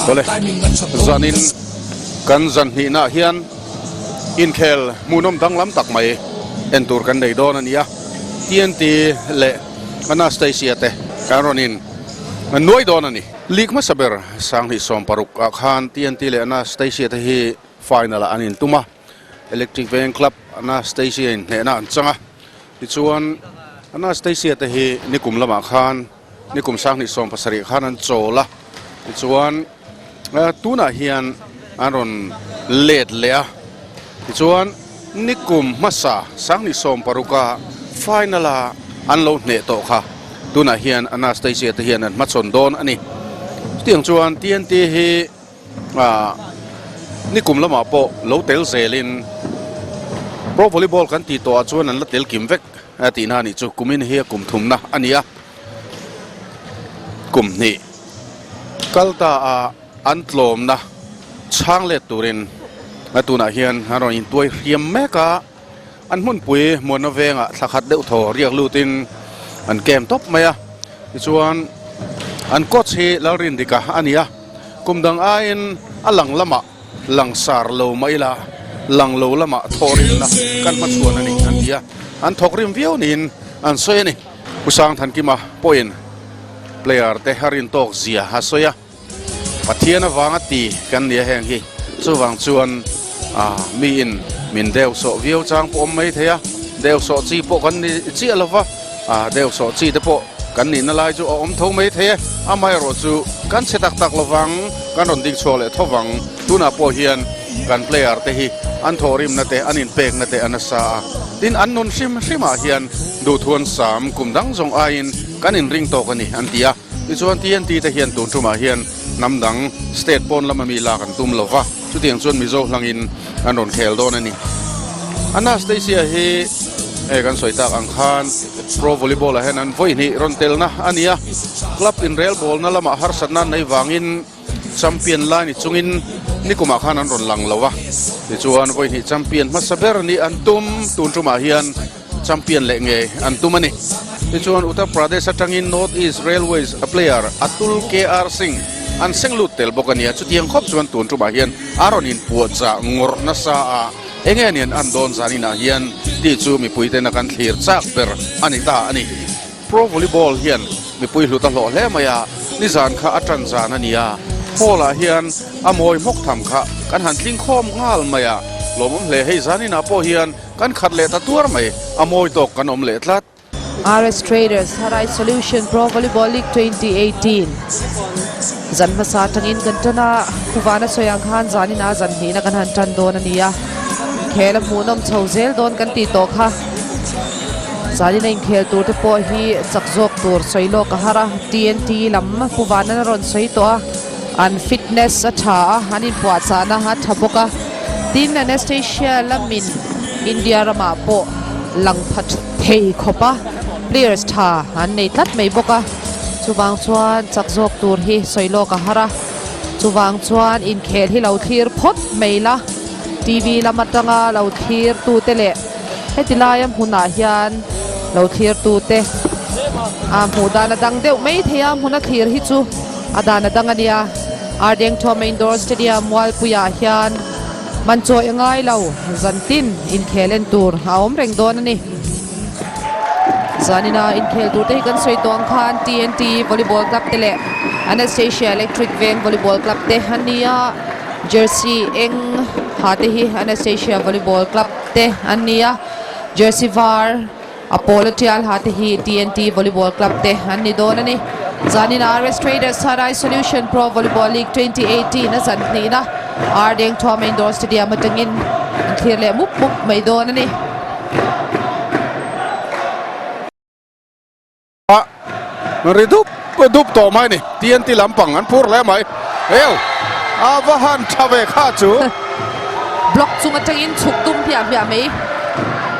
Awle, zanin kan zan hnihnaah hian inkhel hmuhnawm danglam tak mai en tur kan nei dawn a ni a, TNT leh Anastasia te kan rawn in nuai dawn a ni. League hmasa ber Sanghnih 16 ah khan TNT leh Anastasia te hi final ah an intum a, Electric Veng Club Anastasia in hnehna an chang a, tichuan Anastasia te hi nikum lamah khan Nikum 2017 khan an chawl a, tichuan tunah hian an rawn let leh a, tichuan nikum hmasa 2016 a final a an lo hneh tawh kha tunah hian Anastasia te hian an hmachhawn dawn a ni. Chutiang chuan TNT hi nikum lamah pawh lo tel zelin Pro Volleyball kan tih tawhah chuan an la tel kim vek. A tihna a nih chu kumin hi a kum thumna a ni a, kum hnih kal ta a an tlawmna chhang let turin a tunah hian an rawn intuai hriam mek a, an hmunpui muanna vengah thla khat deuh thaw riak lutin an kem tawp mai a, tichuan an coach hi Lalrindika a ni a, kum dang aiin a lang lamah. Langsar lo mah ila, lang lo lamah thawhrimna kan hmachhuan a ni an ti a, an thawkrim viau niin an sawi a ni. Pu Sangthankima pawhin player te a rin tawk zia a sawi a, Pathian avanga ti kan ni a heng hi, chuvang chuan miin min deuhsawh viau chang pawh awm mai thei a, deuhsawh chi pawh kan ni chiah lo va, deuhsawh chi te pawh kan nihna lai chu a awm tho mai thei e, amaherawh chu kan chhe tak tak lovang, kan rawn ding chhuak leh tho vang. Tunah pawh hian kan player te hi an thawhrimna te, an inpekna te a nasa a, tin an nun hrim hrimah hian duhthuan sam kum dang zawng aiin kan inring tawk a ni an ti a. Tichuan TNT te hian tun tumah hian hnam dang state pawn lama mi lak an tum lova, chutiang chuan Mizo hlangin an rawn khel dawn a ni. Anastasia hi hei kan sawi tak ang khan pro volleyball ah hian an vawi hnih rawn telna a ni a, club inrel bawlna lamah harsatna an nei vangin champion lai ni chungin nikumah khan an rawn lang lo a, tichuan vawi hnih champion hmasa ber nih an tum tun tumah hian champion leh ngei an tum a ni. Tichuan Uttar Pradesh atangin North East Railways a player Atul KR Singh an seng lut tel bawk a ni a, chutiang khawp chuan tun tumah hian a rawn inpuahchah ngawrh nasa a, enge nen an dawn zan inah hian tih chu mipui tena kan thlir chak ber a ni ta a ni. Pro Volleyball hian mipui hlut a hlawh hle mai a, nizan kha a tan zan a ni a, hall ah hian a mawi hmawk tham kha kan han tling khawm nghal mai a, lawmawm hle hei zan inah pawh hian Kan khat leh ta tuar mai, a mawi tawk kan awm leh tlat. RS Traders Harai Solution Pro Volleyball League 2018 Zan hmasa atangin kan tan a, Khuvana sawi ang khan zanin a zan hnihna kan han tan dawn a ni a, inkhel a hmuhnawm chho zel dawn kan tih tawh kha. Zanin a inkhel tur te pawh hi chak zawk tur sawi lawk a har a, TNT lam Puvana a rawn sawi tawh a, an fitness a tha a, an inpuahchahna a tha bawk a. Tin, Anastasia lamin India ramah pawh lang pha thei khawp a, players tha an nei tlat mai bawk a, chuvang chuan chak zawk tur hi sawi lawk a har a, chuvang chuan inkhel hi lo thlir phawt mai la, TV lam atanga lo thlir tute leh heti laia hmunah hian lo thlir tute a hmuh dan a dang deuh mai thei a, hmuna thlir hi chu a dan a dang a nia. Ardengthawm Indoor Stadium Mualpuiah hian man chawi a ngai lo, zantin inkhel en tur a awm reng dawn a ni. Zanina inkhel tur te hi kan sawi tawh ang khan TNT Volleyball Club te leh Anastasia Electric Veng Volleyball Club te an ni a, jersey eng ha te hi Anastasia Volleyball Club te an ni a, jersey var A pawl a tial ha te hi TNT Volleyball Club te an ni dawn a ni. Zanin RS Traders Sarai Solution Pro Volleyball League 2018 a zan hnihna Ardeng Thuama Indoor Stadium atangin an thlir leh mup mup mai dawn a ni. A ri dup dup tawh mai ni. TNT lampang an phur hle mai. Eo! A va han tha ve kha chu. Block chung atangin chhuk tum hmiah hmiah mai.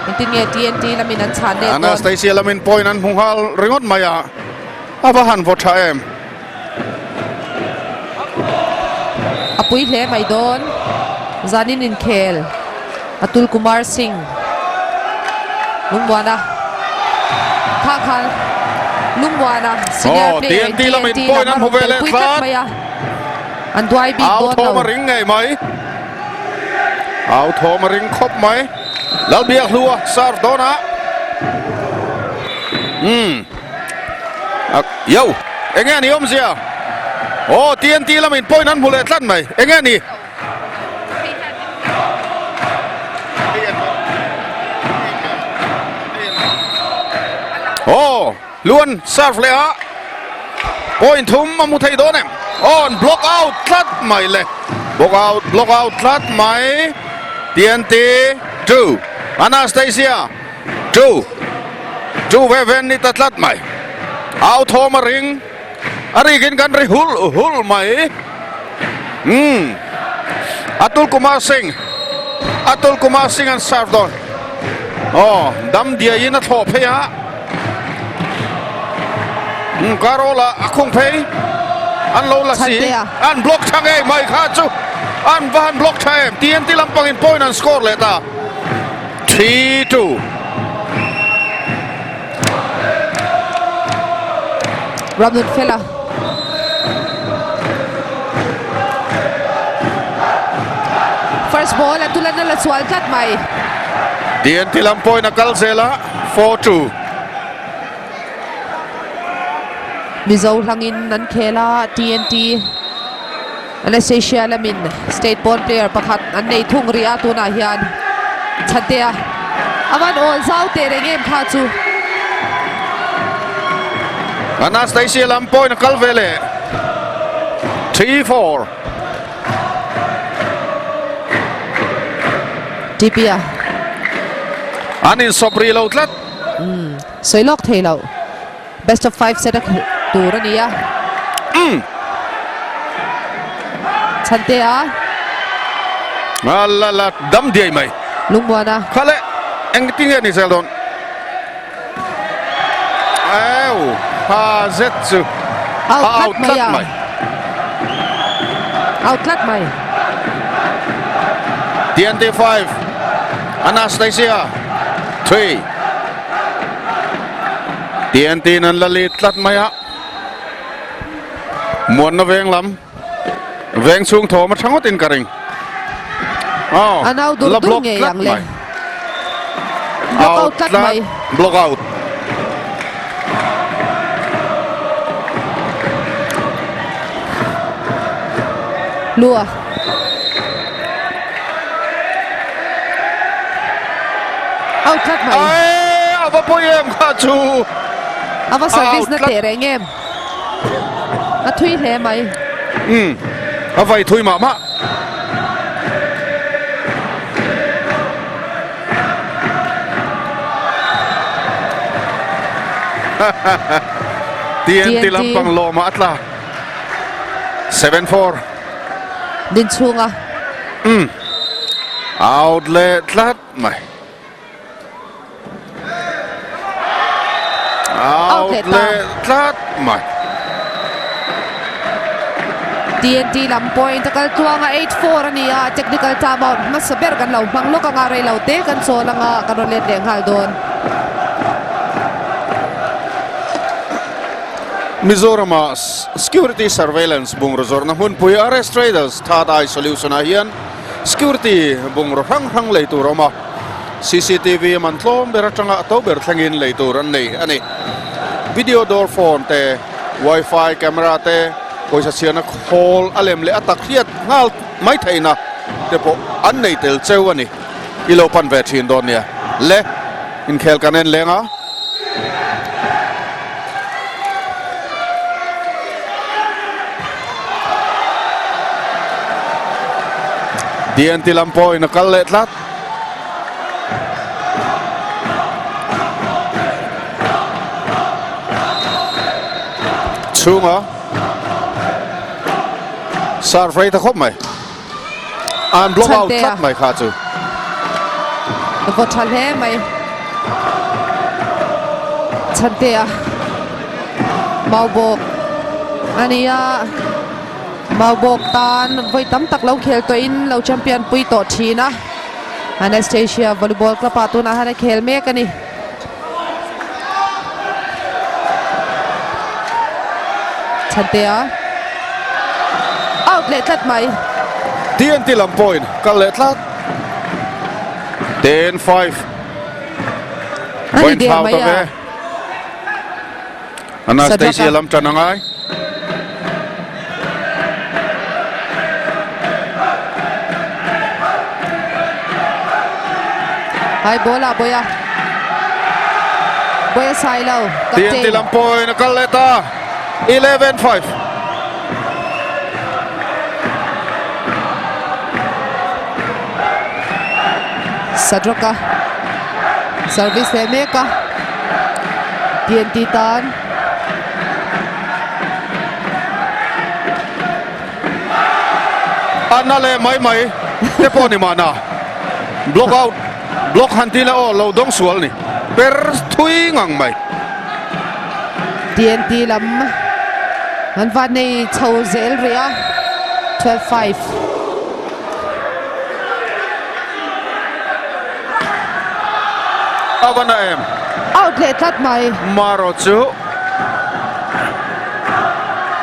Engtin nge TNT lamin an chhan let dawn? Anastasia lamin point an hmu nghal ringawt mai a. A va han vaw tha em. A pui hle mai dawn. Zanin inkhel Atul Kumar Singh Lungmuana kha khan Lungmuana senior Oh, player TNT lamin TNT point lam an a hmu rawn ve leh telpui tlat tlat. mai a. An duai bik Au dawn thawm lo. a ring ngei mai. Au thawm a ring khawp mai. Lalbiak hlua serve dawn a. Umm. Yo! Enge ni awmzia? Aw TNT lamin point an hmu leh tlat mai. Enge ni? Aw! Luan serve leh a. Point thum a hmu thei dawn em? Aw an block out tlat mai le. Block out, block out tlat mai. TNT 2 Anastasia 2 2 ve ven ni ta tlat mai. Au thawm a ring. A rikin kan ri hul hul mai. Umm. Atul Kumar Singh. Atul Kumar Singh an serve dawn. Aw, dam diaiin a thlawh phei a. Umm, Karola a khung phei. An lo la si. An block tha ngei mai kha chu. An va han block tha em. TNT lampangin point an score leh ta. 3-2. Ramnun Fela. First ball a tulan a la chhual tlat mai. TNT lam pawhin a kal zel a, 4-2. Mizo hlangin an khel a, TNT Anastasia lamin state pawn player pakhat an nei thung rih a tunah hian Chhantea a van awl zau teh reng em kha chu. Anastasia lam pawhin a kal ve leh 3-4. TP-a. An insawp rih lo tlat. Sawi lawk thei lo. Best of 5 set a khelh tur a ni a. Umm. Chhante a. A la la dam diai mai. Lungmuan a. Kha le engtin nge ni zel dawn. Ew ha zet chu. Out tlat mai a. Out tlat mai. TNT 5 Anastasia 3 TNT in an la lit tlat mai a, Muanna veng lam veng chhung thawm a tha ngawtin ka ring. Aw, A nau dur la dur block ngei tlat ang le. mai. Block out tlat mai. Block out. Lua. Out tlat mai. Ai, a va pawi em kha chu. A va service na teh reng em. A thui hle mai. Um, a vai thui mah mah. TNT lampang lawmah a tla. 7-4. Din chhunga. Um. Out leh tlat mai. Out leh tlat mai. TNT lam point a kal tluang a 8-4 a ni a technical time out hmasa ber kan lo hmang lawk anga rei lo te kan chawl anga kan rawn let leh nghal dawn. Mizorama Security Surveillance bungraw zawrhna hmunpui RS Traders Third Eye Solution ah hian Security bungraw hrang hrang lei tur a awm a, cctv man tlawm ber atanga a to ber thlengin lei tur an nei a ni. Video door phone te, wifi camera te, pawisa chhiarna khawl a lem leh a tak hriat nghal mai theihna te pawh an nei tel cheu a ni. I lo pan ve thin dawn nia. Le, inkhel kan en leng a. DNT lam pawhin a kal leh tlat. Chhunga serve rei ta khawp mai. An block out tlat mai kha chu. Vaw tha hle mai. Chhantea Maubawk a ni a, Maubawk tan vawi tam tak lo khel tawhin lo champion pui tawh thin a. Anastasia Volleyball Club ah tunah hian a khel mek a ni. Chhantea out leh. leh tlat mai. TNT lam pawhin kal leh tlat. 10-5. A ni der mai a. Anastasia lam tan a ngai. Hai ball ah Boya. Boya sai lo. TNT lam pawhin a kal leh ta. 11-5. Sadroka service leh mek a TNT tan A na leh mai mai te pawh ni mahna block out block han ti la aw lo dawng sual ni per thui ngang mai. TNT lam an van nei chho zel rih a 12-5. A va na em? Out leh tlat mai. Maro chu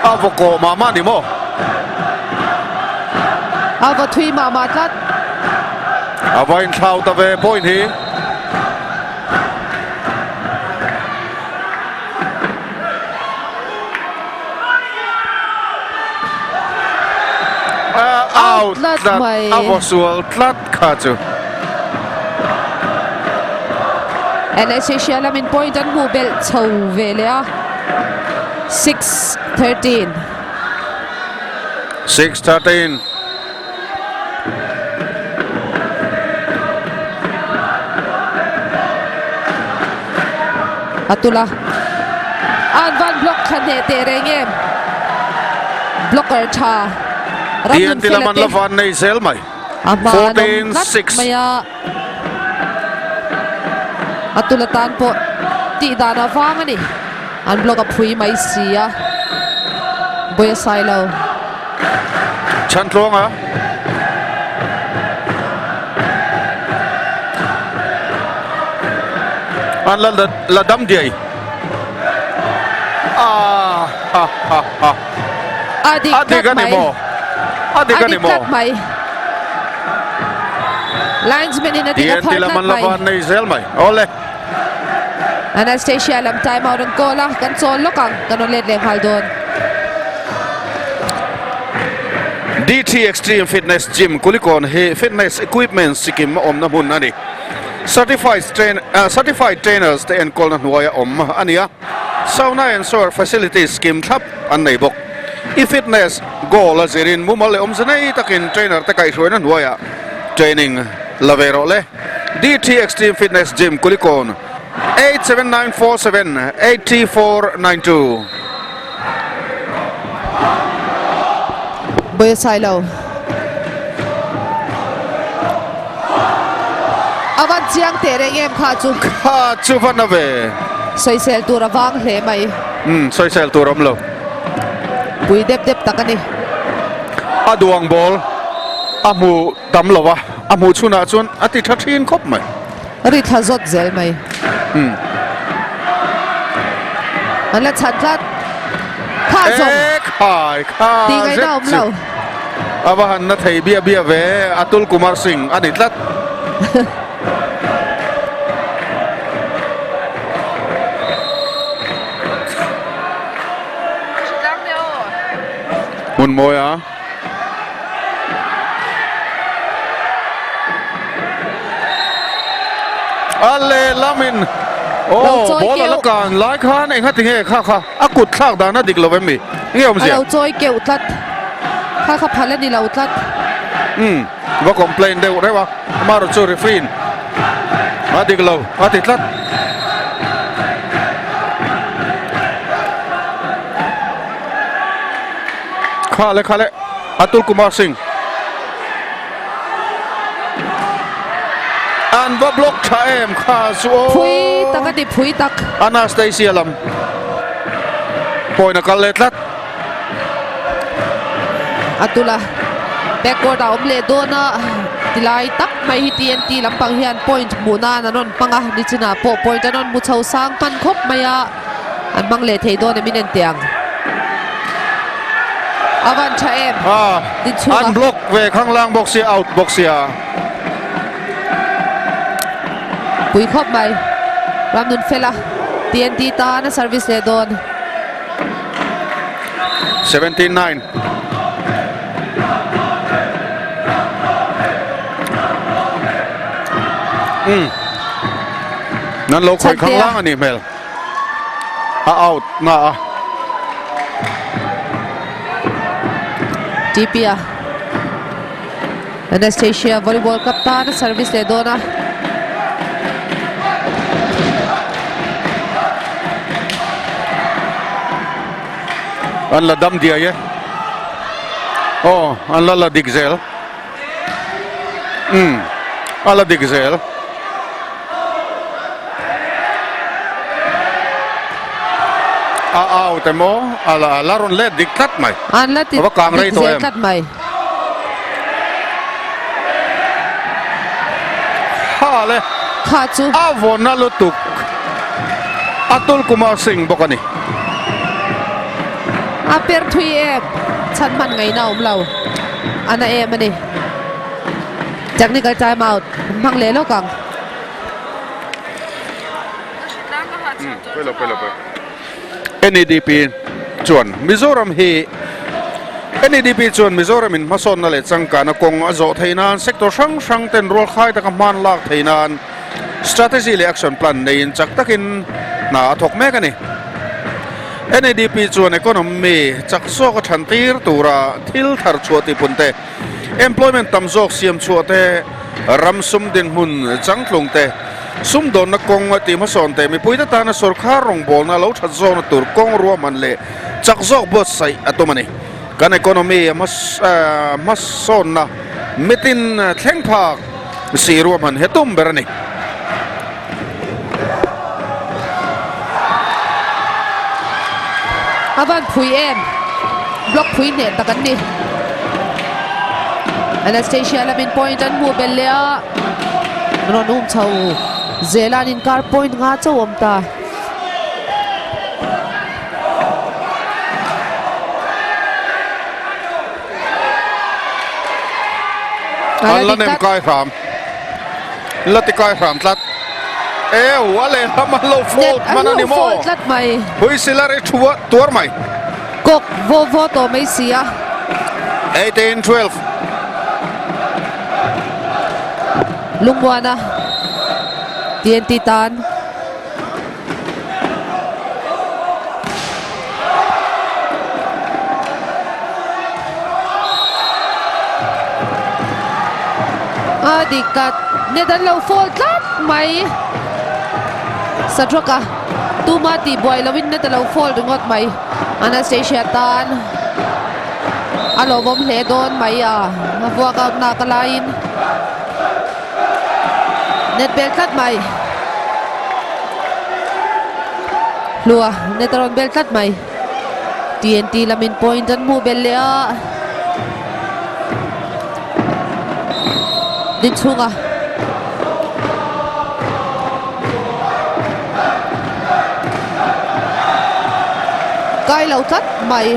a va kawh mah mah ni maw? A va thui mah mah tlat. A va inthlau ta ve point hi. Out tlat mai. A vaw sual tlat kha chu. LSA lamin point an hmuh belh chho ve leh a. 6-13. 6-13. A tula an van block tha hneh teh reng em blocker tha Ramnun fela te van nei zel mai a hma an awm tlat mai a a tula tan pawh tih dan a vang a ni an block a phui mai si a Boya Sailo Chhantluanga An la la dam diai. Ah ha ha ha. A dik tlat mai. A dik a ni maw? A dik tlat mai. Linesman in a dik a phar tlat mai. Tian ti lam nei zel mai. Awle. Anastasia lam time out an call a, kan chawl lawk ang, kan rawn let leh nghal dawn. DT Extreme Fitness Gym Kulikawn hi fitness equipment Sikkim a awmna hmun a ni. Certified train certified trainers te enkawlna hnuaia awm a ni a, sauna and shower facilities kim thlap an nei bawk. I fitness goal a zirin mumal leh awmze nei takin trainer te kaihhruaina hnuaiah training la ve rawh le. DT Extreme Fitness Gym Kulikawn 87947 83492. Boya Sailo. A van chiang teh reng em kha chu. Kha chu va na ve. Sawisel tur a vang hle mai. Umm sawisel tur awm lo. Pui dep dep tak a ni. A duang ball a hmu tam lo a, a hmuh chhunah chuan a ti tha thin khawp mai. Ri thla zawt zel mai. Umm. An la chhan tlat. Kha zawng. E khai kha Ti ngaihna awm lo. A va han na thei bia bia ve Atul Kumar Singh a ni tlat. Hmun mawi a. A lehlamin aw ball a la kan lai khan eng hati nge kha kha a kut thlak dan a dik lo em mi nge awmzia? A lo chawi keuh tlat kha kha phal a ni lo tlat. Umm va complain deuh reuh a amaherawh chu referee in a dik lo a ti tlat. Kha le kha le Atul Kumar Singh an va block tha em kha chu aw. Phui tak a ni phui tak. Anastasia lam point a kal leh tlat. Atula backcourt a awm leh dawn a tilai tak mai hi TNT lampang hian point hmuh nan an rawn hmang a nichinah pawh point an rawn hmu chho sang hman khawp mai a. An hmang leh thei dawn em in en teh ang. A van tha em. A an block ve khanglang bawk sia out bawk sia. Pui khawp mai. Ramnun Fela TNT tan a service leh dawn. 17-9. Um. Nan lo khawih khanglang a nih hmel. A out na a. TP-a. Anastasia volleyball cup tan a service leh dawn a. An la dam diai e. Aw, an la la dik zel. Umm, a la dik zel. A out emaw a la la rawn let dik tlat mai. An la ti dik zel tlat mai. Ha le. Kha chu. A vawnna lutuk Atul Kumar Singh bawk a ni. A per thui em chhan hman ngaihna a awm lo. A na em a ni. Technical time out hmang leh lawk ang. NEDP chuan Mizoram hi NEDP chuan Mizoram in hmasawnna leh changkana kawng a zawh theih nan sector hrang hrang ten rualkhai taka hman lak theih nan strategy leh action plan neiin chak takin hna a thawk mek a ni. NEDP chuan economy chak zawk a than tir tura thil thar chhuah tihpun te, Employment tam zawk siam chhuah te, ram sum dinhmun changtlung te, sumdawnna kawng tih hmasawn te, mipuite tana sawrkar rawngbawlna lo that zawkna tur kawng ruahman leh chak zawk buatsaih a tum a ni. Kan economy hmasawnna mitin thleng phak si ruahman he tum ber a ni. A van phui em? Block phui hneh tak an ni. Anastasia lamin point an hmuh belh leh a, rawn um chho zel a, an inkar point nga chauh awm ta. An la nem kai hram. La ti kai hram tlat. Eu a lehlam an lo fault hman a ni maw? tlat mai. Huisila ri thu a tuar mai. Kawk vaw vaw tawh mai si a. 18 12. Lungmuana TNT tan. A dik tlat net an lo fall tlat mai Sadrock a tuma tih buai loin net a lo fall ringawt mai Anastasia tan a lawmawm hle dawn mai a a vuak out nak a laiin. Net bel tlat mai. Hlua net a rawn bel tlat mai. TNT lamin point an hmuh bel leh a. Din chhunga. Kai lo tlat mai.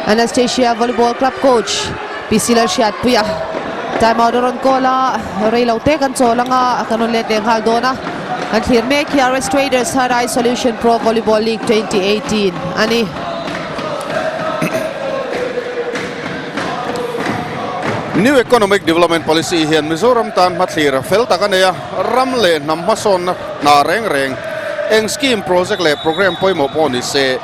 Anastasia Volleyball Club coach PC Lalhriatpuia time out a rawn call a, rei lo te kan chawl anga kan rawn let leh nghal dawn a, kan thlir mek hi RS Traders Third Eye Solution Pro Volleyball League 2018 a ni. New Economic Development Policy hian Mizoram tan hmathlir fel tak a nei a, ram leh hnam hmasawnna hna reng reng, eng scheme, project leh programme pawimawh pawh ni se,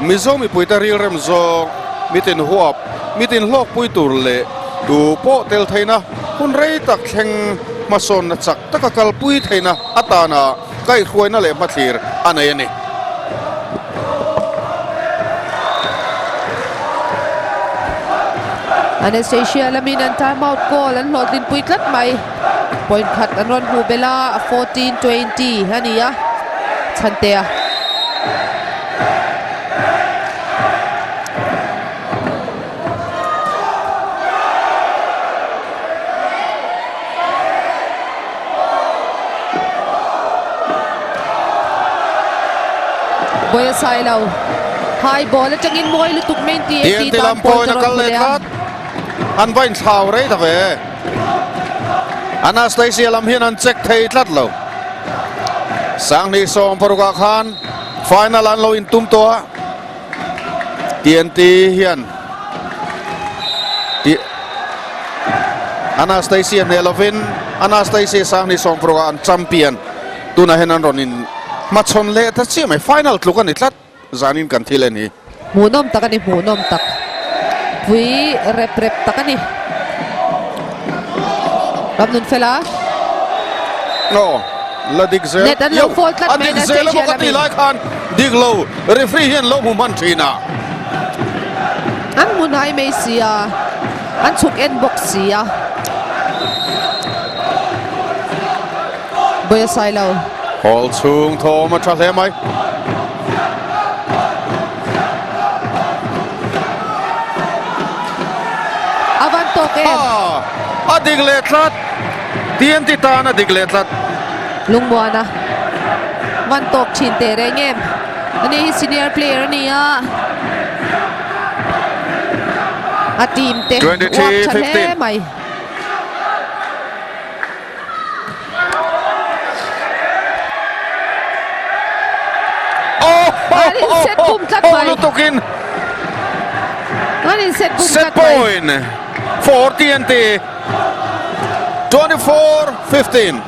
Mizo mipuite rilrem zawng mitin huap, mitin hlawkpui tur leh tu pawh tel theihna hun rei tak thleng hmasawnna chak taka kalpui theihna atana kaihhruaina leh hmathlir a nei a ni. Anastasia lamin an time out goal an hlawhtlinpui tlat mai. Point khat an rawn hmuh belh a, 14-20 a ni a, Chhantea. Bawi a sai lo. High ball atangin mawi lutuk mai in TNT TNT tan lam point point a a rawn kal hmu leh leh a. tlat. An va inthlau rei ta ve. Anastasia lam hian an check thei tlat lo. 2016 ah khan final an lo intum tawh a. TNT hian Anastasia hneh lovin Anastasia 2016 ah an champion. Tunah hian an rawn in hmachhawn leh ta chiah mai. Final tluk a ni tlat. Zanin kan thil en hi. Hmuhnawm tak a ni, hmuhnawm tak. Pui rep rep tak a ni. Ramnunfela. Aw, la dik zel. Net an lo fall tlat mai A dik zel emaw ka tih lai khan dik lo, referee hian lo hmu hman thin a. An hmu hnai mai si a, an chhuk en bawk si a. Bawi a sai lo. Hall chhung thawm a tha hle mai. A van tawk em? A dik leh tlat. TNT tan a dik leh tlat. Lungmuana van tawk thin teh reng em? Ani hi senior player a ni a. A team te uap tha hle mai. An in set bum tlat mai. Lutukin. An in set bum Set tlat mai. point for TNT. 24-15.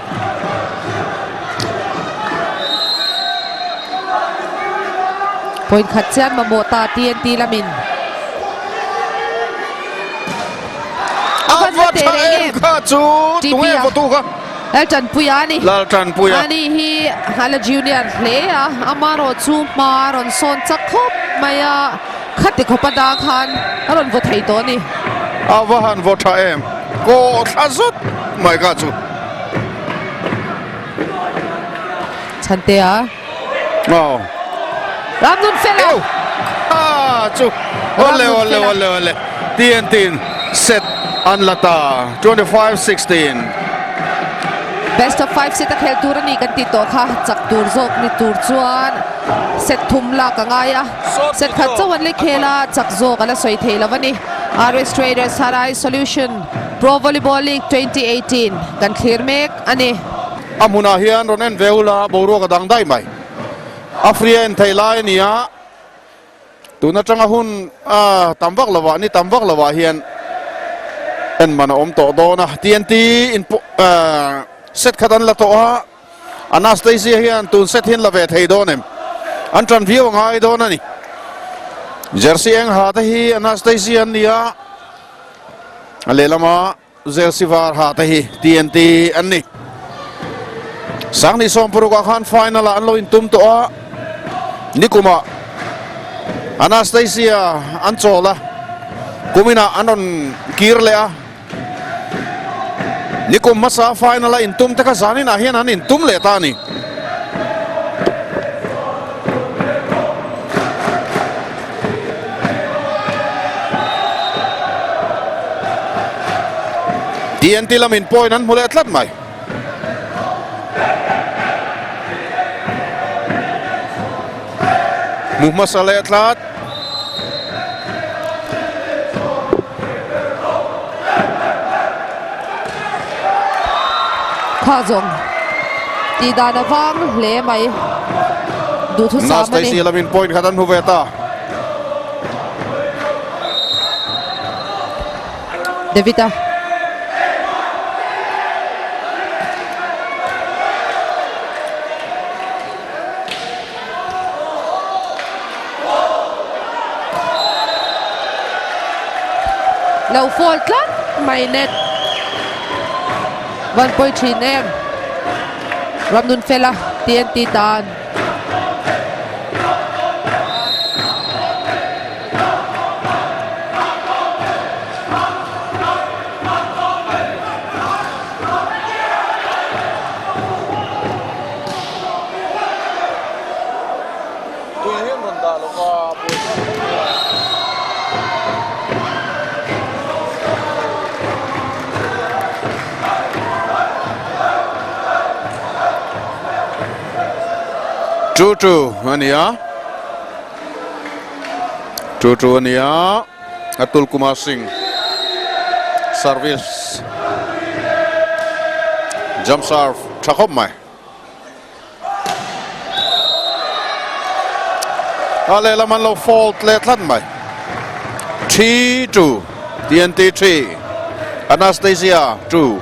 Point khat chian mamawh ta TNT lamin. A va tha em kha chu tunge vawtu kha. Laltanpuia a ni. Laltanpuia. Ani hi a la junior hle a, amarawh chu hma a rawn sawn chak khawp mai a, khati khawpa dang khan a rawn vaw thei tawh a ni. A va han vaw tha em, kaw thla zut mai kha chu. Chhantea. Aw. Ramnun Fela. Ew. Ah chu. Ole ole ole ole. TNT set an la ta 25-16. Best of 5 set a khel tur a ni kan tih tawh kha chak tur zawk ni tur chuan set thum lak a ngai a. Set khat chauh an la khel a, chak zawk a la sawi thei lo a ni. RS Traders Harai Solution Pro Volleyball League 2018 kan thlir mek a ni. A hmunah hian rawn en ve ula boruak a dang daih mai. A free a en theih lai a ni a, tun atanga hun a tam vak lovah ni tam vak lovah hian en man a awm tawh dawn a. TNT in set khat an la tawh a, Anastasia hian tun set hian la ve thei dawn em? An tan viau a ngai dawn a ni. Jersey eng ha te hi Anastasia an ni a, a lehlama Jersey var ha te hi TNT an ni. 2016 ah khan final ah an lo intum tawh a, nikumah Anastasia an chawl a, kuminah an rawn kir leh a. Nikum hmasa final a intum te kha zaninah hian an intum leh ta a ni. TNT lamin point an hmu leh tlat mai. Hmu hmasa leh tlat. Kha zawng tih dan a vang hle mai. Duhthusam a ni. Nastasia lamin point khat an hmu ve ta. David-a. Lo fall tlat mai net. Van pawi thin em. Ramnunfela TNT tan. Two two a ni a. Chu chu a nia Atul Kumar Singh service jump serve tha khawp mai. A lehlam an lo fault leh tlat mai. 3-2 TNT 3 Anastasia 2.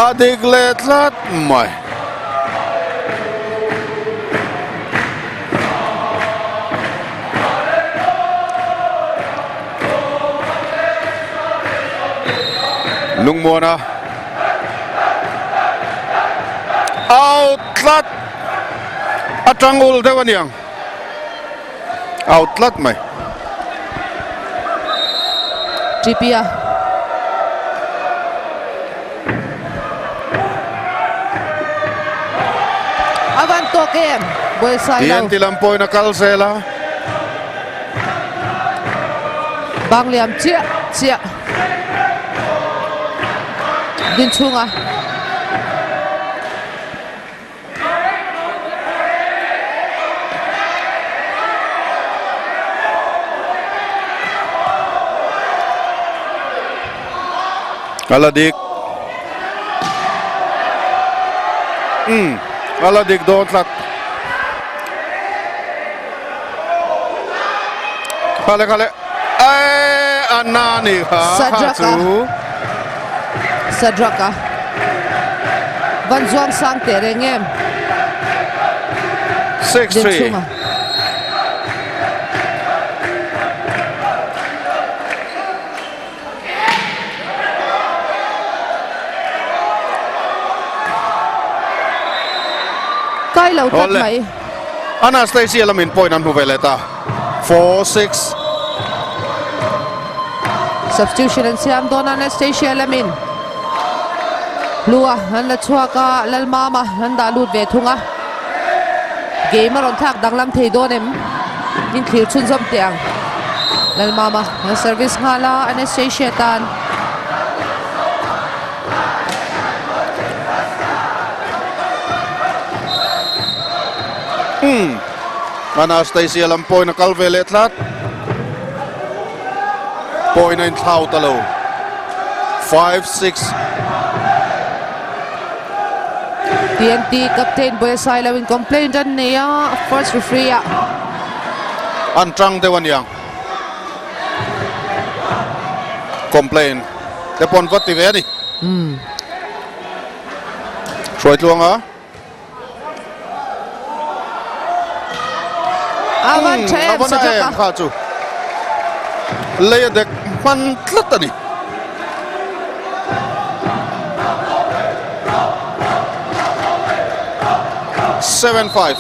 A dik leh tlat mai. Lungmuana out tlat a tang ul deuh aniang out tlat mai. Trippier. A van tawk em buaisai lo. TNT lam pawhin a kal zel a. Bang liam chiah chiah din chhunga. A la dik. Umm a la dik dawn tlat. Khale khale eh a na ni kha kha chu. Sadraka van zuang sang teh reng em. 6-3. Kai lo tlat mai. Anastasia lamin point an hmu ve leh ta. 4-6. Substitution an siam dawn Anastasia lamin. Hlua an la chhuak a, Lalmama an dah lut ve thung a. Game a rawn thlak danglam thei dawn em? In thlir chhunzawm teh ang. Lalmama an service nghal a, Anastasia tan. Hmm. Anastasia lam pawhin a kal ve leh tlat. Point a inthlau ta lo. 5-6. TNT captain Boyasai lo in complaint an nei a, first referee ah. An tang deuh aniang. Complaint te pawn va ti ve a ni. Hmm. Hruai tluang a. A van tha em Sadraka. Kha chu lei a dek hman tlat a ni. 7-5.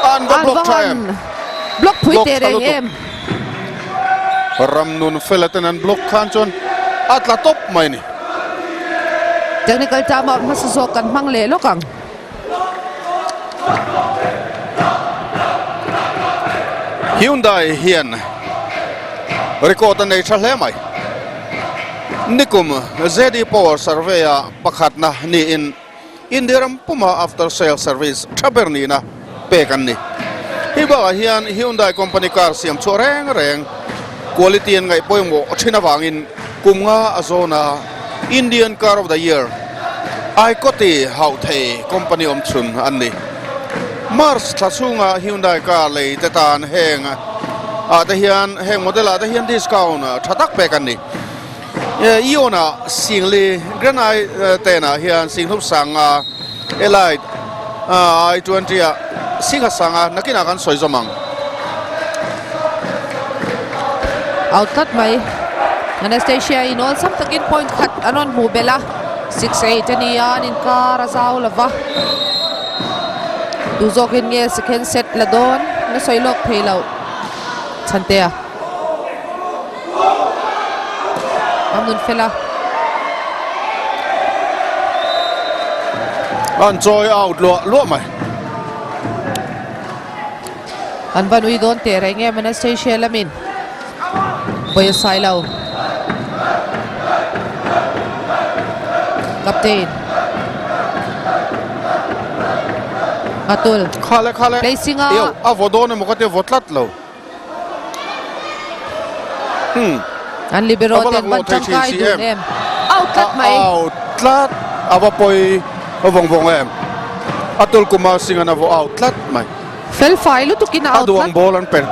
An va block tha em. Block pui teh reng em. Ram nun fela ten an block khan chuan a tla tawp mai a ni. Technical time out hmasa zawk kan hmang leh lawk ang. Hyundai hian record a nei tha hle mai. Nikum ZD Power Survey ah pakhatna niin India ram puma after sale service tha ber nihna pek an ni. Hei bakah hian Hyundai company car siam chhuah reng reng quality an ngaih pawimawh thin avangin kum nga a zawn a Indian Car of the Year Aikawti hauh thei company awm chhun an ni. March thla chhunga Hyundai car lei te tan heng ah te hian heng model ah te hian discount tha tak pek an ni. Ion-ah Singli Granite tenah hian Singhlup Sanga Elite i20-ah Singha Sanga nakinah kan sawi zawm ang. Out tlat mai. Anastasia in awlsam takin point khat an rawn hmuh belh a, 6-8 a ni a, an inkar a zau lo va. Tu zawkin nge second set la dawn la sawi lawk thei loh Chhantea. A mun fel a. An chawi out luah luah mai. An va nui dawn teh reng em Anastasia lamin pawi a sai lo. Captain Atul. Khale khale. Placing a. Eo a vaw dawn emaw ka tia vaw tlat lo. Hmm. An libero ten van tangkai dun em. Out tlat mai. Out tlat. Ava poi vawng vawng em. Atul Kumar Singh an avo out tlat mai. Fel fai lutukin a out tlat. A duang ball an per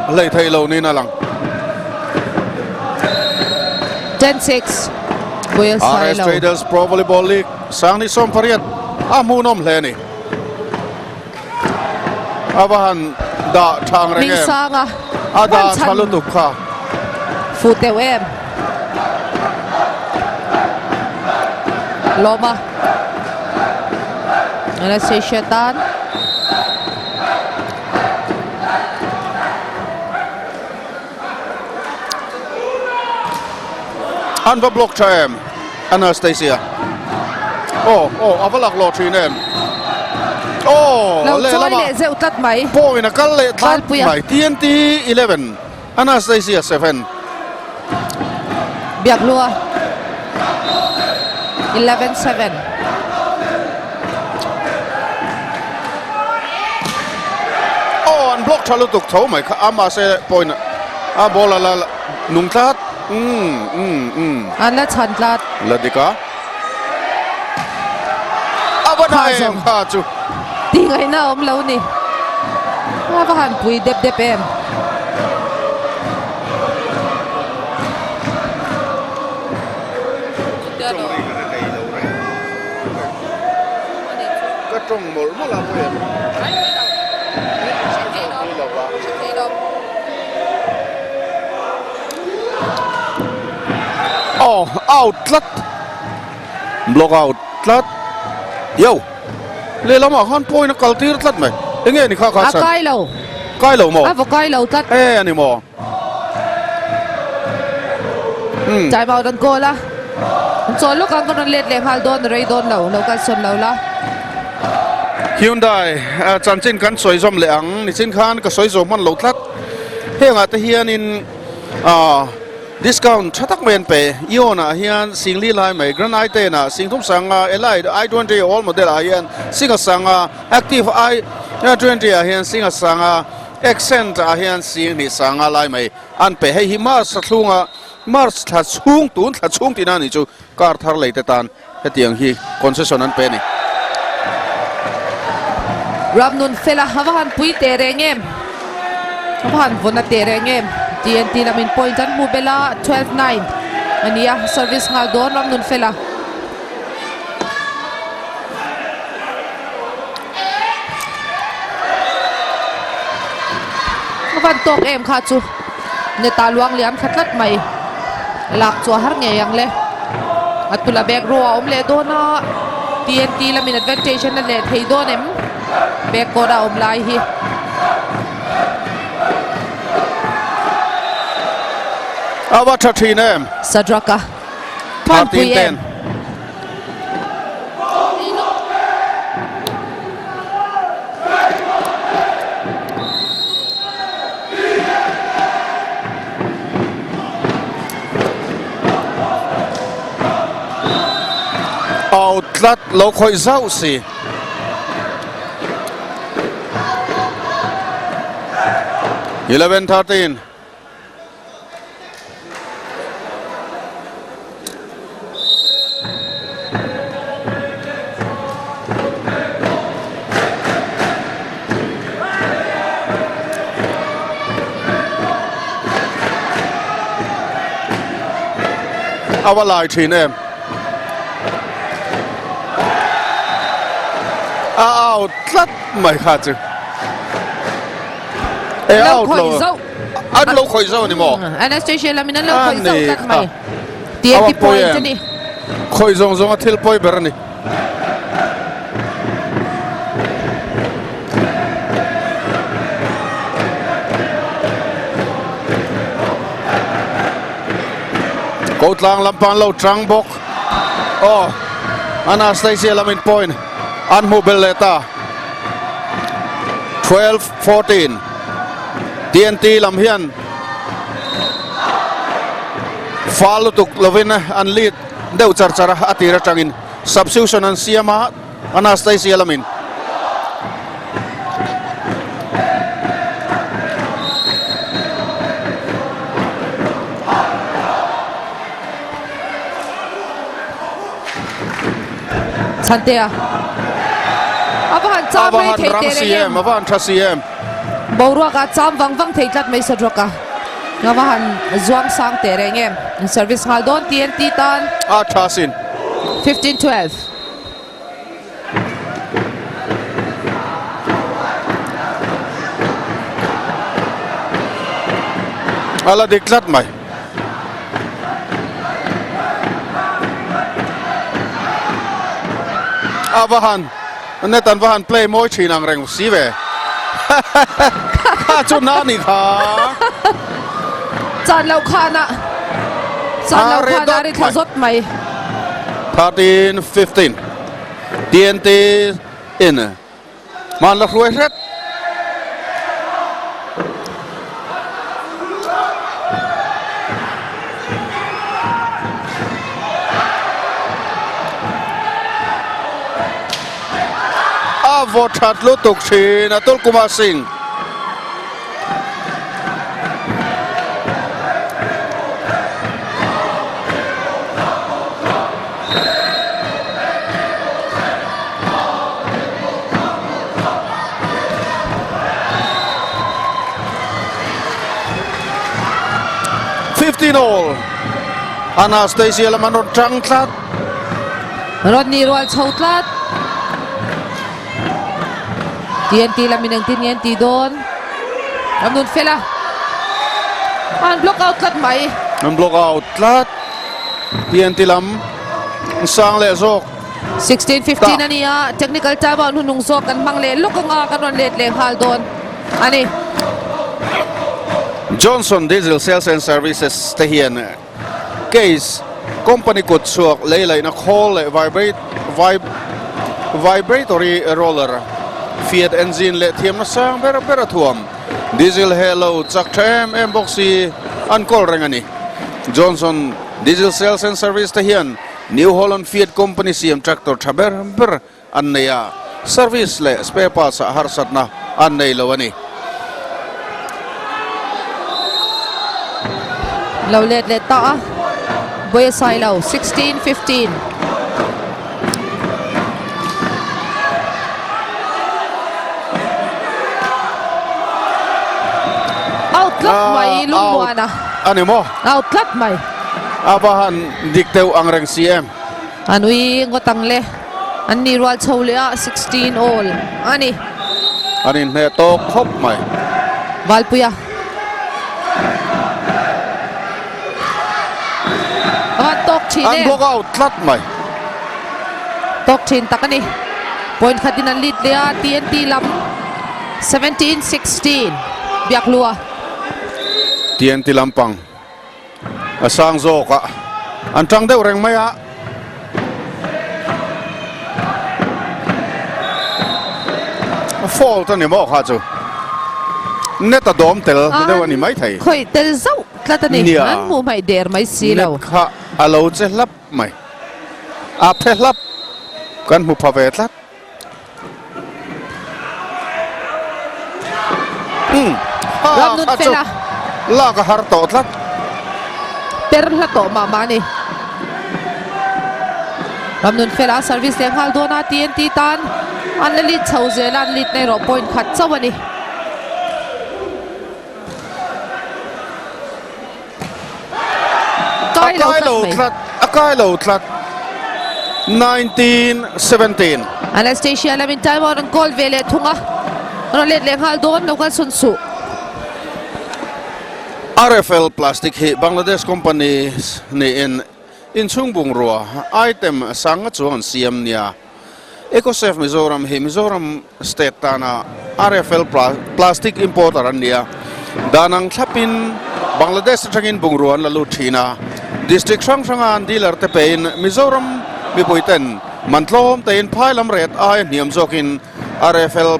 hlei thei lo niin a lang. 10-6. Buil RS Sailo. Traders Pro Volleyball League Sangni 18 a hmuhnawm hle a ni. A va han dah thang reng em. Hmingsanga. A dah tha lutuk kha. Fu teuh em. Lawma. Anastasia tan. An va block tha em Anastasia. Aw aw a va lak lawh thin em. Aw Lo chawi leh zeuh tlat mai. Point a kal leh tlat mai TNT 11 Anastasia 7. Biaklua 11 7. Aw an block tha lutuk tho mai kha a mahse point a ball a la nung tlat umm umm umm. An la chhan tlat. La dik a. A va na em kha chu. Tih ngaihna a awm lo ni. A va han pui dep dep em. Ka tawng mawlh mawlh a pawi em? Aw out tlat block out tlat yo lehlamah khan point a kal tir tlat mai enge ni kha kha A kai lo kai lo maw a vaw kai lo tlat e ani maw Hmm. Time out an call a. An chawl lawk ang ka rawn let leh nghal dawn rei dawn lo lo kal sawn lo la. Hyundai chanchin kan sawi zawm leh ang nichin khan ka sawi zawm hman lo tlat. Hengah te hianin discount tha tak mai an pe. Eon ah hian Singli lai mai Granite ah Singthum sanga Elite i20 all model ah hian Singa sanga Active i20 ah hian Singa sanga Accent ah hian sing hnih sanga lai mai an pe. Hei hi March thla chhunga March thla chhung tun thla chhung tihna a nih chu car thar lei te tan hetiang hi concession an pe a ni. Ramnun fela a va han pui teh reng em? A va han vawn a teh reng em? TNT lamin point an hmu bel a, 12 nine a ni a, service nghal dawn Ramnun fela. A van tawk em kha chu neta luang liam thla tlat mai lak chu a har ngei ang le a tula bag ro a awm leh dawn a TNT lamin advantage an la leh thei dawn em bag kawt a awm lai hi. A va tha thin em. Sadraka Phanpui em. Out tlat lo khawih zauh si. 11-13. A va lai thin em. A out tlat mai kha chu. E out lo. An lo khawih zo ni maw? Anastasia lamin an lo khawih zo tlat mai. TNT point a ni. Khawih zawng zawng a thil pawi ber a ni. Ko tlang lampang lo tang bawk. Oh, Anastasia lamin point. An hmuh belh leh ta. 12 14 TNT lam hian fal lutuk lovin an lead deuh char char a, a tir atangin substitution an siam a, Anastasia lamin. Chhantea. A va han cham rei thei teh reng em. A va han tha si em. Boruak a cham vang vang thei tlat mai Sadrak a. A va han zuang sang teh reng em. Service nghal dawn TNT tan. A tha sin. 15-12. A la dik tlat mai. A va han net an va han play mawi thin ang reng si ve. Kha chu na ni kha. Chan lo khana. Chan lo khana ri thla zawt mai. 13 15 TNT in hman la hruai hret. A vaw that lutuk thin Atul Kumar Singh. 15 all. Anastasia lam an rawn tang tlat. Rodney rual chho tlat. TNT lamin engtin nge an tih dawn? An nun fel a. An block out tlat mai. An block out tlat. TNT lam sang leh zawk. 16-15 a ni a, technical time out hnunung zawk kan hmang leh lawk anga kan rawn let leh nghal dawn a ni. Johnson Diesel Sales and Services te hian Case, Company kut chhuak lei laihna khawl leh vibrate vibratory roller, Fiat engine leh thiamna sang ber ber a thuam. Diesel he lo chak tha em em bawk si an kawl reng a ni. Johnson Diesel Sales and Service te hian New Holland Fiat Company siam tractor tha ber ber an nei a, service leh spare parts ah harsatna an nei lo a ni. Lo let leh ta a, Buai a sai lo, 16 15. Out tlat mai Lungmuana. A ni maw? Out tlat mai. A va han dik deuh ang reng si em? A nui ngawt ang le. An ni rual chho leh a, 16 all a ni. An inhneh tawk khawp mai. Valpuia. A van tawk thin An em. block out tlat mai. Tawk thin tak a ni. Point khatin an lead leh a, TNT lam 17 16 Biaklua. TNT lampang. A sang zawk a, an tang deuh reng mai a. A fault a ni maw kha chu. Net a dawm tel deuh a ni mai thei. Khawih tel zauh tlat a ni. An hmuh hmaih der mai si lo. Net kha a lo che hlap mai. A phe hlap kan hmu pha ve tlat. Umm Ram nun fel a. Lak a har tawh tlat. Per hla tawh mah mah a ni. Ram nun fel a service leh nghal dawn a TNT tan an la lead chho zel a an lead na erawh point khat chauh a ni. A kai lo tlat a kai lo tlat 1917. Anastasia lamin time out an call ve leh thung a, rawn let leh nghal dawn lo kal sawn suh. RFL Plastic hi Bangladesh company niin inchhung bungrua item sanga chuang an siam nia. Ecosave Mizoram hi Mizoram state tana RFL plastic importer an ni a, dan ang thlapin Bangladesh atangin bungrua an la lut thin a, district hrang hranga an dealer te pein Mizoram mipui ten. Man tlawm tein phai lam ret aia hniam zawkin RFL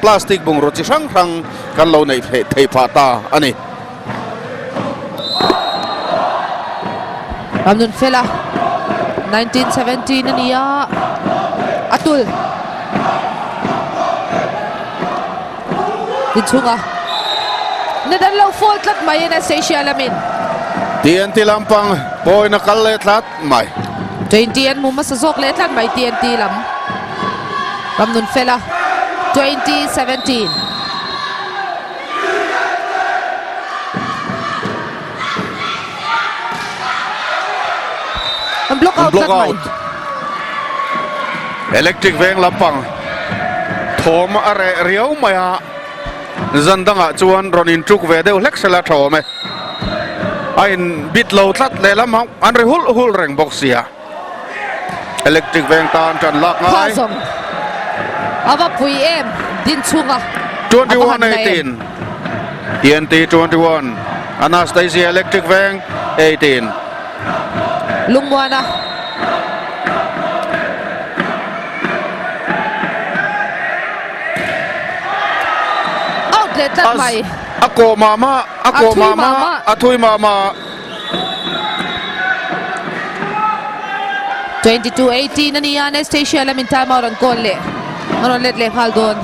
plastic bungraw chi hrang hrang kan lo neih theih phah ta a ni. Ramnun Fela 1917 a ni a, a tul inchhunga net an lo fall tlat mai Anastasia lamin. TNT lampang pawina kal leh tlat mai. 20 an hmu hmasa zawk leh tlat mai TNT lam. Ramnun Fela 2017. An block out tlat mai. Electric veng lampang thawm a reh riau mai a, zan dangah chuan rawn intruk ve deuh hlek sela tha awm e. A in bit lo tlat lehlam an ri hulh hulh reng bawk sia. Electric veng tan tan lak ngai. Kha zawng a va pui em din chhunga a va han na em. 21-18 TNT 21 Anastasia Electric Veng 18. Lungmuana. Out leh tlat mai. A kawh mah mah, a kawh mah mah, a thui mah mah. 22-18 a ni a, Anastasia lamin time out an call leh. An rawn let leh nghal dawn.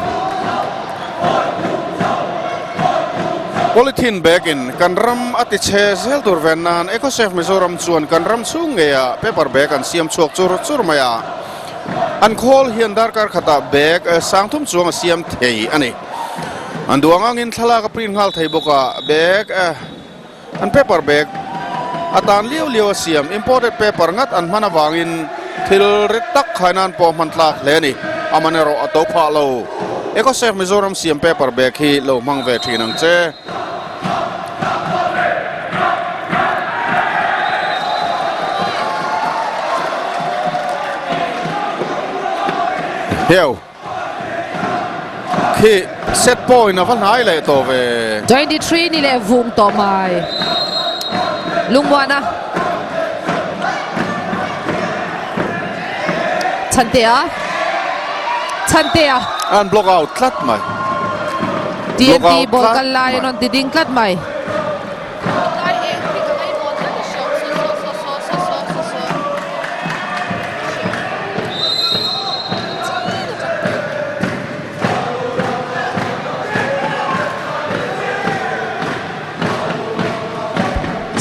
Polythene bag in kan ram a ti chhe zel tur ven nan EcoSafe Mizoram chuan kan ram chhung ngeiah paper bag an siam chhuak chur chur mai a. An khawl hian darkar khatah bag sangthum chuang a siam thei a ni. An duh ang angin thlalak a print nghal thei bawk a, bag an paper bag atan liau liau a siam imported paper ngat an hman avangin thil rit tak khai nan pawh hman tlak hle a ni. Aman erawh a to phah lo. EcoSafe Mizoram siam paper bag hi lo hmang ve thin ang che. Heu. Khi set point a va hnai leh tawh ve. 23 ni leh vung tawh mai. Lungmuana. Chhantea. Chhantea. An block out tlat mai. TNT ball kal lai an rawn ti ding tlat mai.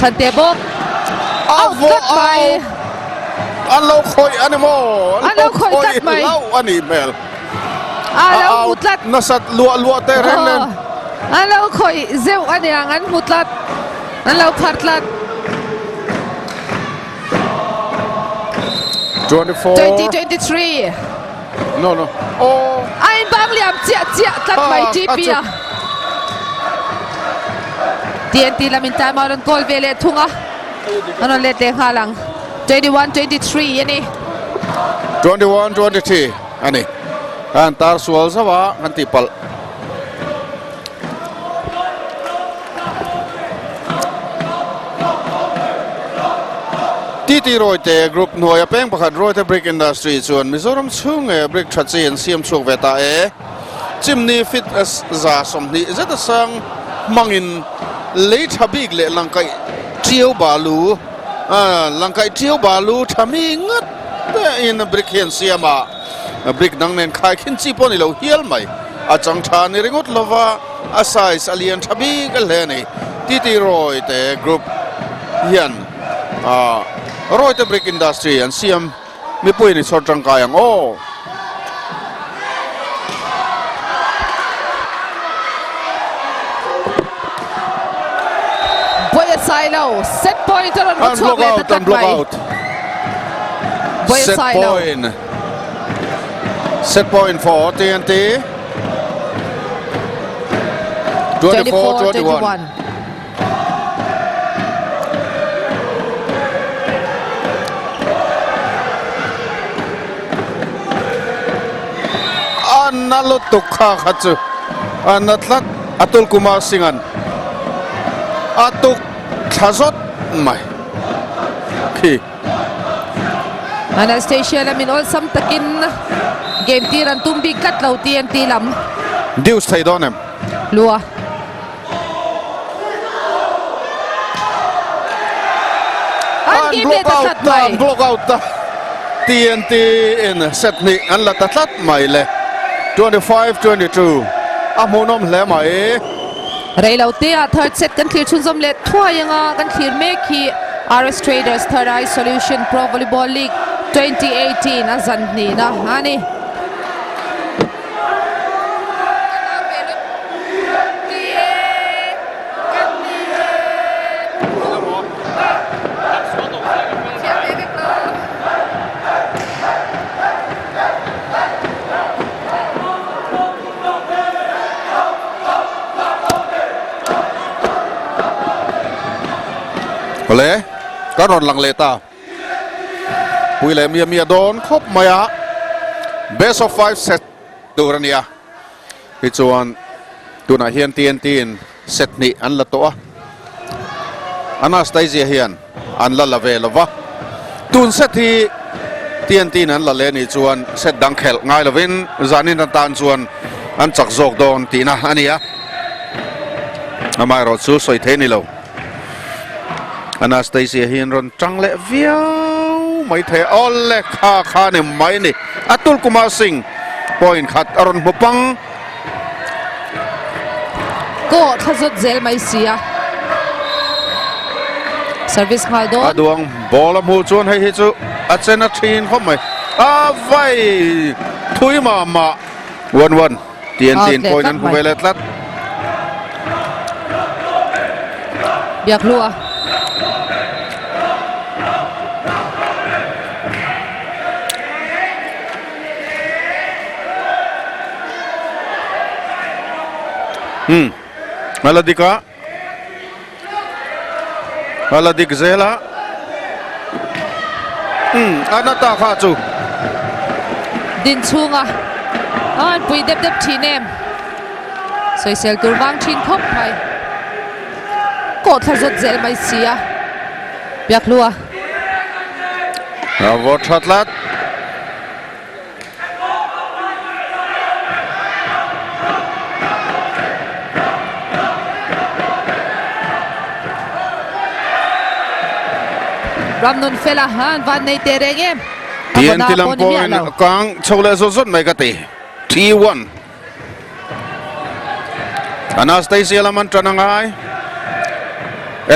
Chhante bawk out tlat mai. An lo khawih a ni maw? An lo khawih tlat mai. Hlauh a nih hmel. A lo hmu tlat. Nasat luah luah teh reng nen. An lo khawih zeuh a niang an hmu tlat. An lo phar tlat. 24. 2023. No, no. Oh. A in bang liam chiah chiah tlat mai TP a. TNT lamin time out an call ve leh thung a. An rawn let leh nghal ang. 21-23 a ni. 21-23 a ni. An tar sual zauh a kan tih palh. TT Rawite Group hnuaia peng pakhat Rawite Brick Industry chuan Mizoram chhung nge brick tha chi an siam chhuak ve ta e. Chimney fit 120 zet a sang hmangin lei tha bik leh langkaih tiau balu langkaih tiau balu tha mi ngat in brick hi an siam a. Brick dang nen khaikhin chi pawh a ni lo hial mai. A chang tha ni ringawt lova a size a lian tha bik a hle a ni. TT Rawite Group hian Rawite Brick Industry an siam mipui ni chhawr tangkai ang aw. Boya Sailo set point a rawn hmu chhuak leh ta tlat mai. Boya Sailo. Set point for TNT. 24-21. A na lutuk kha kha chu a na tlat Atul Kumar Singh an a tuk thla zawt mai khi. Anastasia lamin awlsam takin game tir an tum bik tlat lo TNT lam. Deuce thei dawn em? Lua. An game leh ta tlat mai. An block out ta. TNT in set hnih an la ta tlat mai le. 25 22 a hmuhnawm hle mai. Reilo te ah third set kan thlir chhunzawm leh thuai anga kan thlir mek hi RS Traders Third Eye Solution Pro Volleyball League 2018 a zan hnihna a ni. Awle kan rawn lang leh ta pui leh mia mia dawn khawp mai a best of 5 set tur a ni a tichuan tunah hian TNT in set hnih an la tawh a Anastasia hian an la la ve lo va tun set hi TNT in an la leh anih chuan set dang khelh ngai lovin zanin atan chuan an chak zawk dawn tihna a ni a amaherawh chu sawi thei a ni lo Anastasia hian rawn tang leh viau mai thei a awle kha kha ni mai a ni Atul Kumar Singh point khat a rawn hmu pang. Kaw thla zawt zel mai si a. Service nghal dawn. A duang ball a hmuh chuan hei hi chu a chen a thin khawp mai. A vai thui mah mah. 1-1 TNT in point an hmu ve leh tlat. Biak hlua. Hmm. Ala dik a. Ala dik zel a. Hmm, ana ta kha chu. Din chhunga. An pui dep dep thin em. Sawisel tur vang thin khawp mai. Kawh thla zawt zel mai si a. Biak hlua. A vawt tha tlat. Ramnun fela han van nei te reng em. TNT lam pawhin kang chho leh zawt zawt mai ka ti. T1 Anastasia lam an tan angai.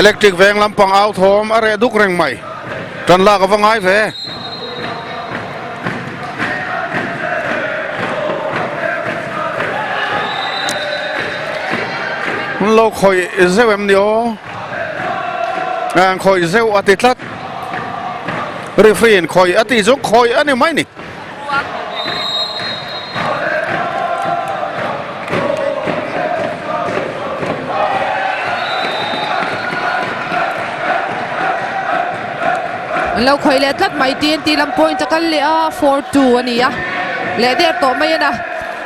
Electric veng lampang au thawm a reh duk reng mai. Tan lak a va ngai ve. Lo khawih zeuh em ni aw. Ang khawih zeuh a ti tlat. Referee in khawih a tih chu khawih a ni mai ni. An lo khawih leh tlat mai TNT lam point a kal leh a 4-2 a ni a leh der tawh mai a na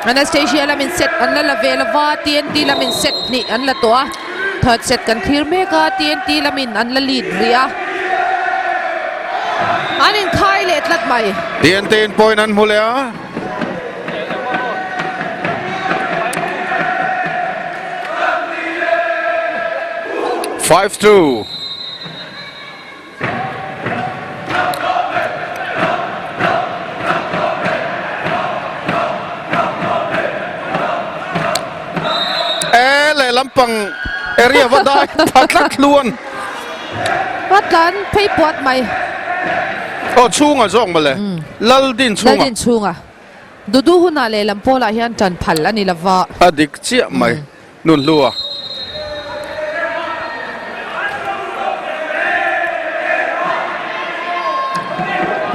Anastasia lamin set an la la ve lova TNT lamin set hnih an la tawh a third set kan thlir mek a TNT lamin an la lead rih a. An inkhai leh tlat mai. TNT in point an hmu leh a. 5-2. E leh lampang area va dai tha tlat hluan. A tlan phei puat mai. Aw chhunga zawk mawle. Laldin chhunga. Laldin chhunga. Dudu hunah lehlam pawlah hian tan phal a ni lova. A dik chiah mai. Nun hlua.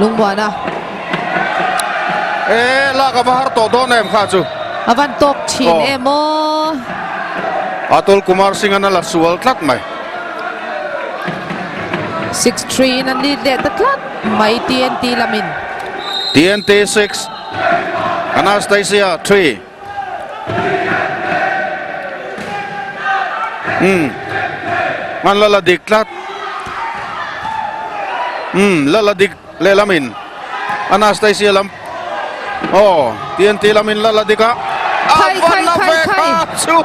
Lungbuana. E lak a va har tawh dawn em kha chu. A van tawk thin em aw. Atul Kumar Singh an a la sual tlat mai. 6-3 in an lead leh ta tlat mai TNT lamin. TNT 6 Anastasia 3. Umm an la la dik tlat. Umm la la dik leh lamin. Anastasia lam aw TNT lam in la la dik a. Khai khai khai khai. Chu.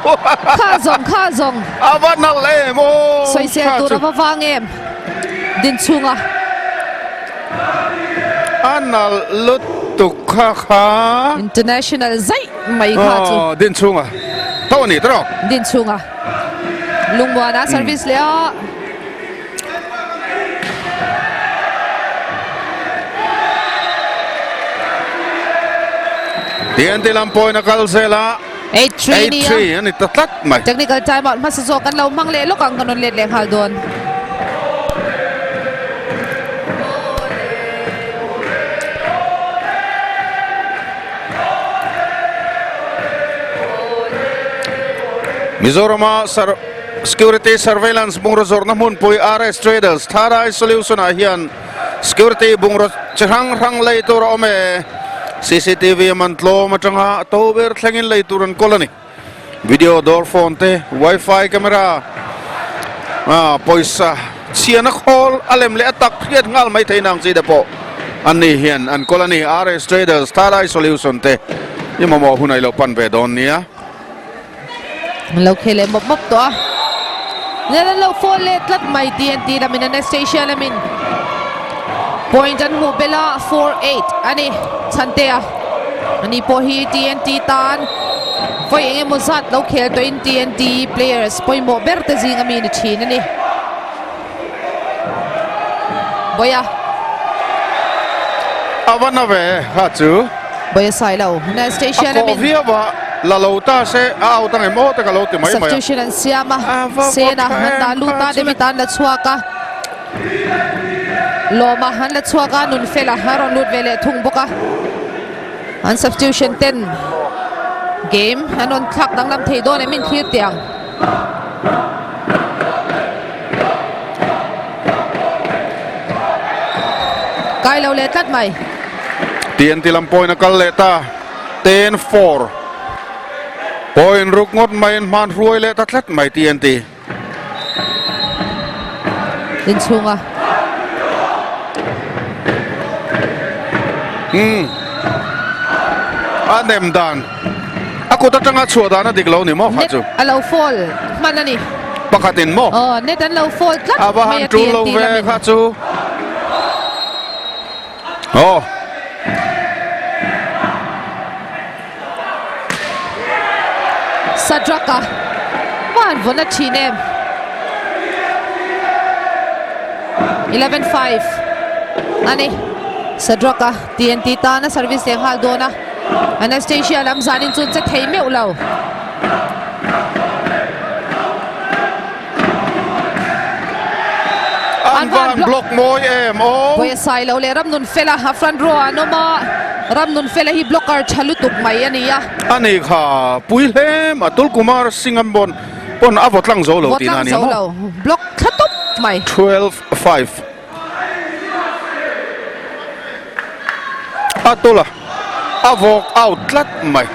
Kha zawng kha zawng. A va nalh em aw. Sawisel tur a va vang em. Din chhunga. A nalh lutuk kha kha. International zaih mai kha chu. Aw din chhunga. Tho a ni tawh. Din chhunga. Lungmuana service leh a. TNT lam pawhin a kal zel a. 8-3 ni a. 8-3 a ni ta tlat mai. Technical time out hmasa zawk kan lo hmang leh lawk ang kan rawn let leh nghal dawn. Mizorama sar Security Surveillance bungraw zawrhna hmunpui RS Traders Third Eye Solution ah hian Security bungraw chi hrang hrang lei tur a awm e. CCTV a man tlawm atanga a to ber thlengin lei tur an kawl a ni. Video door phone te, Wi-Fi camera, ah pawisa chhiana khawl a lem leh a tak hriat nghal mai theih nang chi te pawh an ni hian an kawl a ni. RS Traders Third Eye Solution te i mamawh hun a i lo pan ve dawn nia. An lo khel leh mawp mawp tawh a. Nen an lo fall leh tlat mai TNT lamin Anastasia lamin point an hmuh belh a 4-8 a ni Chhantea. Ani pawh hi TNT tan vawi eng emaw zat lo khel tawhin TNT players pawimawh ber te zing ami ni thin a ni. Bawia. A va na ve kha chu. Bawia sai lo. Anastasia A kawh viau a, la lo ta se a out ang em aw te ka lo ti mai mai a. Substitution an siam a, Sena an dah lut a, David an la chhuak a. Lawma an la chhuak a, Nunfela a rawn lut ve leh thung bawk a. An substitution ten game an rawn thlak danglam thei dawn em inthlir teh ang. Kai lo leh tlat mai. TNT lam point a kal leh ta. 10-4. Point ruk ngawt mai in hman hruai leh ta tlat mai TNT. Inchhunga. Hmm. A nem dan. A kut atanga chhuah dan a dik lo ni maw kha chu. A lo fall hman a ni. Pakhatin maw? Aw, net an lo fall tlat A va han tul lo ve kha chu. Aw. Sadraka van vawn a thin em. 11-5 a ni. Sadraka TNT tana service leh nghal dawn a. Anastasia lam zanin chu che thei meuh lo. An van block mawi em aw. Vawi a sai lo leh Ramnunfela a front row ah an awm a, Ramnunfela hi blocker tha lutuk mai a ni a. A ni kha pui hle mah Atul Kumar Singh an bawn pawn a vaw tlang zo lo tihna a ni a maw? Vaw tlang zo lo, block thla tawp mai. 12-5. A tula a vawk out tlat mai.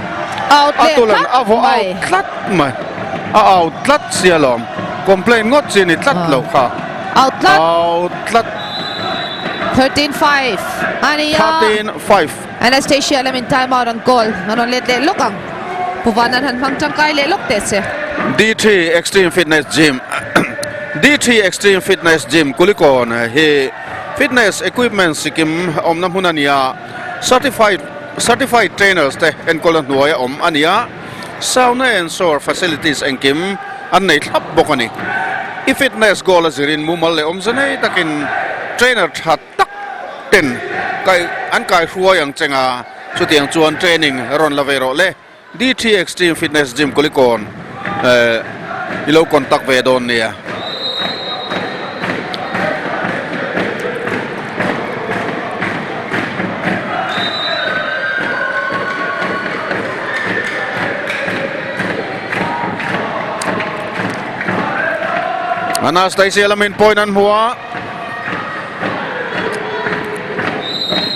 Out leh tlat a vawk out tlat mai. A out tlat sia lawm. Complain ngawt chi ni tlat lo kha. Out tlat. Out tlat. 13-5 a ni a. 13-5. Anastasia lamin time out an call. An rawn let leh lawk ang. Puvan an han hmang tangkai leh lawk teh se. D3 Extreme Fitness Gym D3 Extreme Fitness Gym Kulikawn hi Fitness equipment sikim awmna hmun a ni a, certified certified trainers te enkawlna hnuaia awm a ni a, sauna and shower facilities engkim an nei thlap bawk a ni. I fitness goal a zirin mumal leh awmze nei takin trainer tha tak ten kai an kaihruai ang cheng a, chutiang chuan training rawn la ve rawh le. DT Extreme Fitness Gym Kulikawn eh i lo contact ve dawn nia. Anastasia lamin point an hmu a.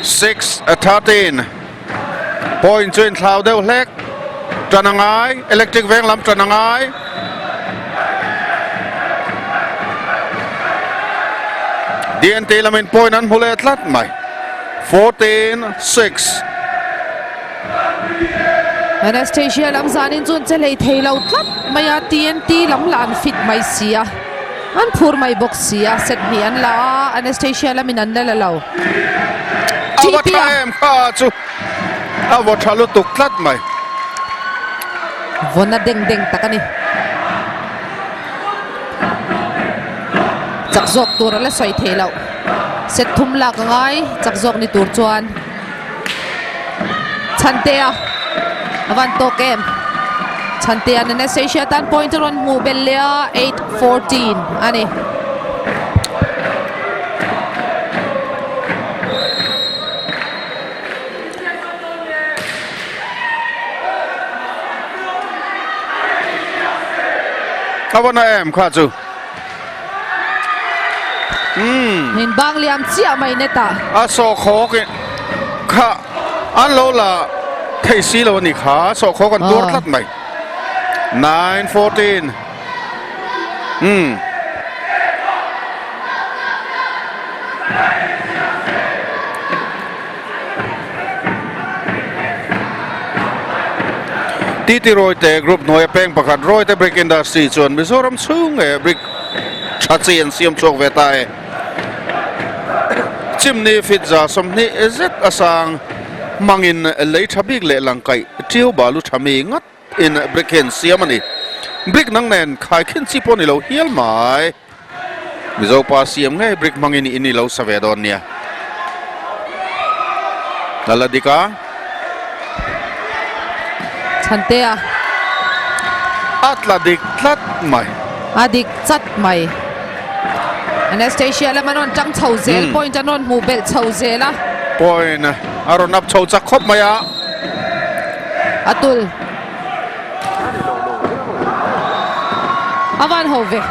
6-13. Point chu inthlau deuh hlek tan a ngai, electric veng lam tan a ngai. DNT lamin point an hmu leh tlat mai. 14 6. Anastasia lam zanin chuan che hlei thei lo tlat mai a, TNT lam lah an fit mai si a, an phur mai bawk si a, set hnih an la a, Anastasia lamin an la la lo. A va tha em kha chu a vaw tha lutuk tlat mai. Vawna deng deng tak a ni. Chak zawk tur a la sawi thei loh. Set thum lak a ngai, chak zawk ni tur chuan Chhantea a van tawk em. Chhantea Anastasia tan point a rawn hmuh belh leh a, 8-14 a ni. A va na em kha chu. Umm. Min bang liam chiah mai net ah. A sawhkhawk in kha an lo la thei si lo a ni kha sawhkhawk an tuar tlat mai. 9-14. Umm. TT Rawite Group hnuaia peng pakhat Rawite Brick Industry chuan Mizoram chhung leh brick tha chi an siam chhuak ve ta e. Chimni fit za 20 zet a sang hmangin lei tha bik leh langkaih tiu balu tha mi ngat in brick hi an siam a ni. Brick nang nen khaikhin chi pawh ni lo hial mai. Mizo pa siam ngei brick hmangin in i lo sa ve dawn nia. Lala dik a. Chhantea. A tla dik tlat mai. A dik chat mai. Anastasia lam an rawn tang chho zel, point an rawn hmuh belh chho zel a. Point a rawn up chho chak khawp mai a. A tul. A van ho ve.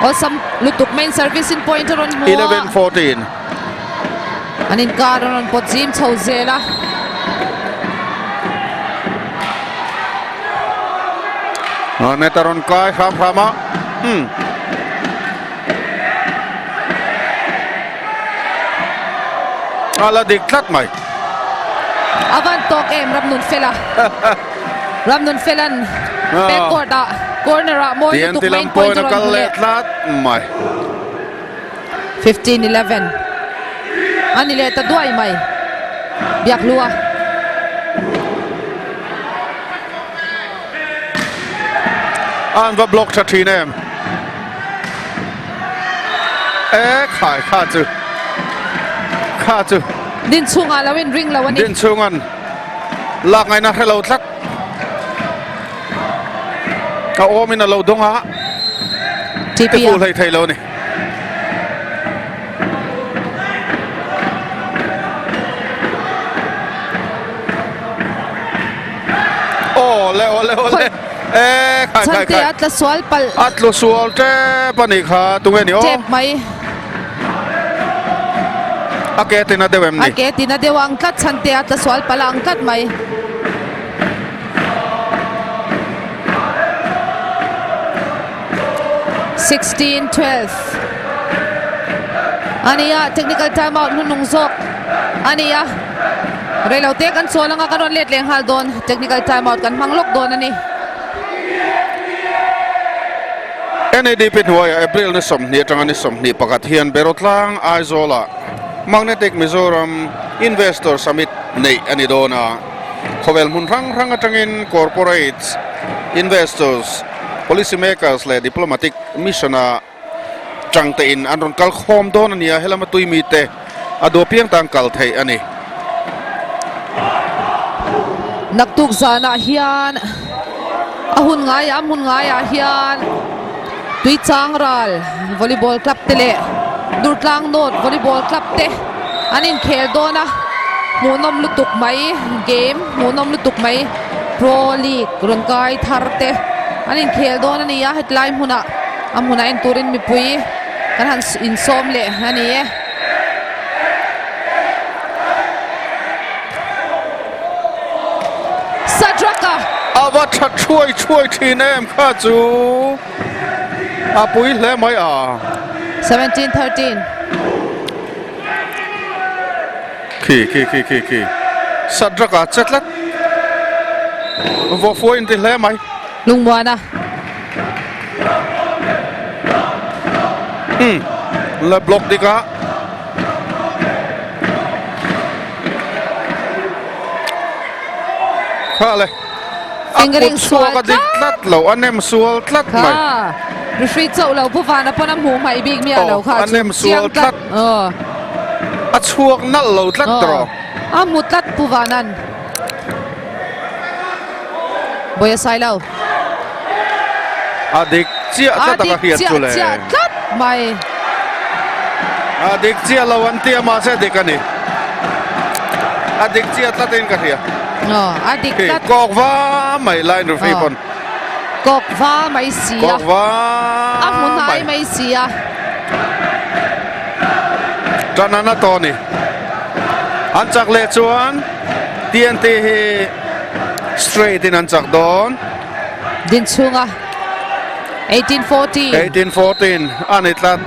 Awlsam lutuk main service in point a rawn hmu a. 11-14. An inkar a rawn pawt zim chho zel a. Net a rawn kai hram hram a. Hmm. A la dik tlat mai. A van tawk em Ramnun Fela. Ramnun Felan backcourt ah corner ah mawi lutuk main point a rawn hmu leh. tlat mai. 15-11 a ni leh ta duai mai. Biakhlua. An va block tha thin em. E khai kha chu kha chu. Din chhungah lo in ring lo a ni. Din chhungan lak ngaihna hre lo tlat. A awmin a lo dawng a. TP a. Hlei thei lo a ni. Aw le aw le aw le. E khai khai khai. A tla sual palh. A tlu sual tep a nih kha tunge ni aw. Tep mai. A ke tina deuh em ni. A ke tina deuh ang tlat chhante a tla sual palh ang tlat mai. 16-12 ania technical timeout hnunung zawk ania reilo te kan chawl anga kan rawn let leh nghal dawn technical timeout kan hmang lawk dawn ani. NADP hnuaiah April ni 20 atanga ni 21 hian Berotlang Aizawlah Magnetic Mizoram Investor Summit neih a ni dawn a. Khawvel hmun hrang hrang atangin corporates, investors, policy makers leh diplomatic mission a tang te in an rawn kal khawm dawn a nia, helama tui mi te a duh apiang tan kal theih a ni. Naktuk zanah hian a hun ngaiah a hmun ngaiah hian Tuichang ral volleyball club te leh Durtlang North volleyball club te an inkhel dawn a, hmuhnawm lutuk mai game hmuhnawm lutuk mai Pro League rawn kai thar te an inkhel dawn a ni a, hetlai hmunah a hmunah en turin mipui kan han insawm leh a ni e. Sadraka! A va tha thuai thuai thin em kha chu a pui hle mai a. 17-13. Khi khi khi khi khi Sadraka che tlat Vawfua inti hle mai. Lungmuana. Umm la block dik a. Kha le. A kut chhuak a dik tlat lo a nem sual tlat mai. Kha referee chauh lo pu vana pawn a hmuh hmaih bik miah lo kha a nem sual tlat. A chhuak nalh lo tlat tawh. A hmu tlat pu vanan. Bawi a sai lo. A dik chiah tlat a ka hriat chu le. A dik chiah chiah tlat mai. A dik chiah lo an tia mahse dik a ni. A dik chiah tlat in ka hria. Aw, a dik tlat. Kawk va mai line referee pawn. Kawk va mai si a. Kawk va A hmu hnai mai si a. Tanana tawh ni. An chak leh chuan TNT hi straight in an chak dawn. Din chhunga 1814. 1814 a ni tlat.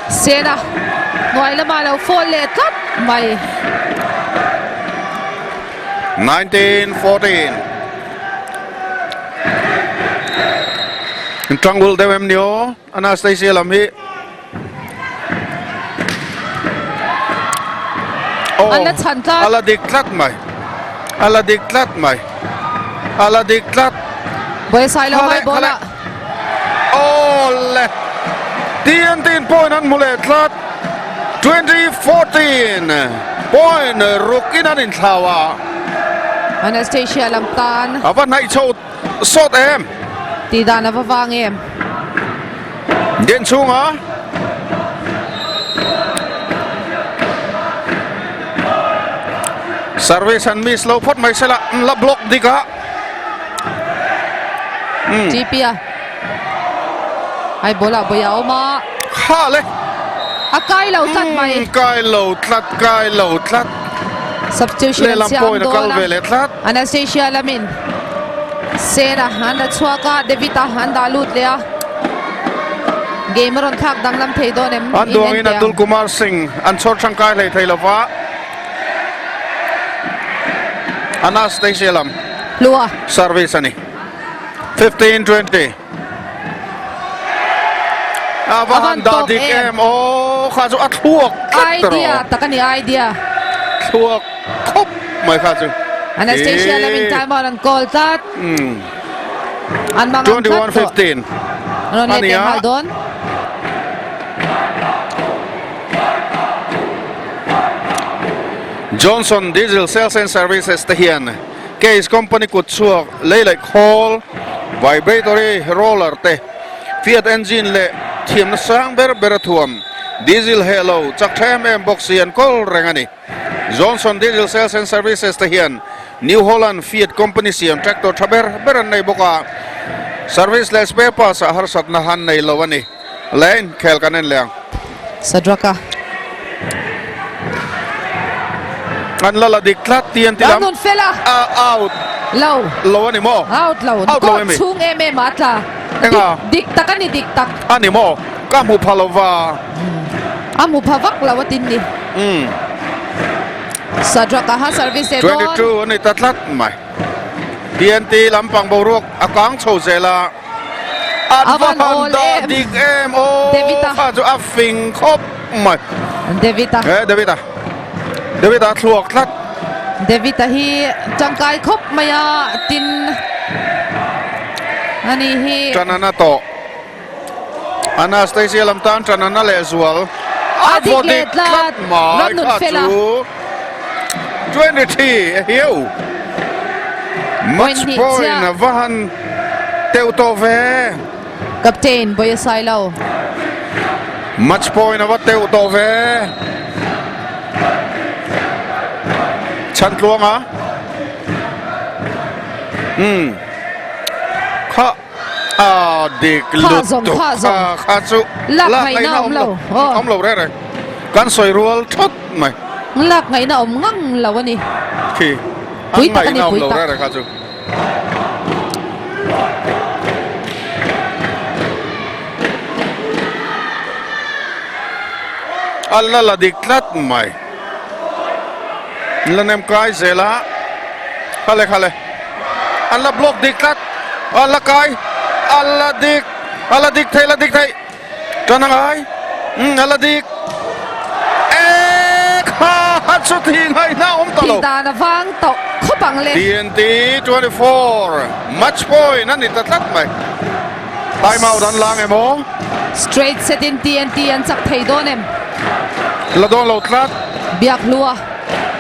Sena hnuai lama lo fall leh tlat mai. 1914 Tangul deuh em ni aw Anastasia lam hi Aw An la chhan tlat A la dik tlat mai A la dik tlat mai A la dik tlat Bawisailo Khale mai ball khale ah Aw le TNT in point an hmu leh tlat 2014 point ruk in an inthlau a. Anastasia lam tan. A va hnaih chho sawt em. Tih dan a va vang em. Den chhunga. Service an miss lo phawt mai sela la block dik a. TP a. Ai ball ah bawi a awm a. Kha le. A kai lo tlat mai. Kai lo tlat kai lo tlat. Substitution an Lehlam siam pawhin a kal dawn a. ve leh tlat. Anastasia lamin Sena an la chhuak a, David a an dah lut leh a. Game a rawn thlak danglam thei dawn em? An duangin Atul Kumar Singh an chhawr tangkai hlei thei lova. Anastasia lam. Hlua. Service a ni. 15-20. A va han dah dik em aw kha chu a thluak tlat tawh. Idea tak a ni idea. Thluak khawp mai kha chu. Anastasia lamin time out an call tlat. An mang ang tlat tawh. 21-15. Rawn let leh nghal dawn. Johnson Diesel Sales and Services te hian Case company kut chhuak lei leh khawl, vibratory roller te, Fiat engine leh thiamna sang ber ber a thuam, diesel heh lo chak tha em em bawk si an kawl reng a ni. Johnson Diesel Sales and Services te hian New Holland Fiat company siam tractor tha ber ber an nei bawk a, service leh spare parts ah harsatna han nei lo a ni. Lane khel kan en leh ang. Sadraka. An la la dik tlat ti an ti lam. Nun fela. A out. Lo. Lo ani maw? Out lo. Out lo emi. Chhung em em a tla. Enga. Dik tak ani dik tak. Ani maw? Ka hmu pha lova. A hmu pha vak lo atin ni. Um. Sadraka ha service e dawn. 22 ani ta tlat mai. TNT lampang boruak a kang chho zel a. An va han dah dik em aw kha chu a fing khawp mai. David-a. Eh David-a. David-a thluak tlat. David-a hi tangkai khawp mai a tin ani hi. Tanana tawh. Anastasia lam tan Tanana leh zual. A dik leh tlat mai kha chu. 23 a hiu. Match point a va han teuh tawh ve. Captain Boya Sailo. Match point a va teuh tawh ve. Chhan tluang a. Hmm. Kha a dik lutuk kha kha chu lak ngaihna awm lo. Awm lo reng reng. Kan sawi rual thawt mai. Lak ngaihna awm ngang lo a ni. Khi. Pui tak a ni pui tak. Reng reng kha chu. A la la dik tlat mai. An la nem kai zel a. Khale khale. An la block dik tlat. A la kai. A la dik. A la dik thei la dik thei. Tan a ngai. Umm a la dik. E kha a chu thi ngaihna a awm ta lo. Thih dan a vang tawh khawp ang le. TNT 24 match point a ni ta tlat mai. Time out an la nge maw? Straight set in TNT an chak thei dawn em? La dawn lo tlat. Biakhlua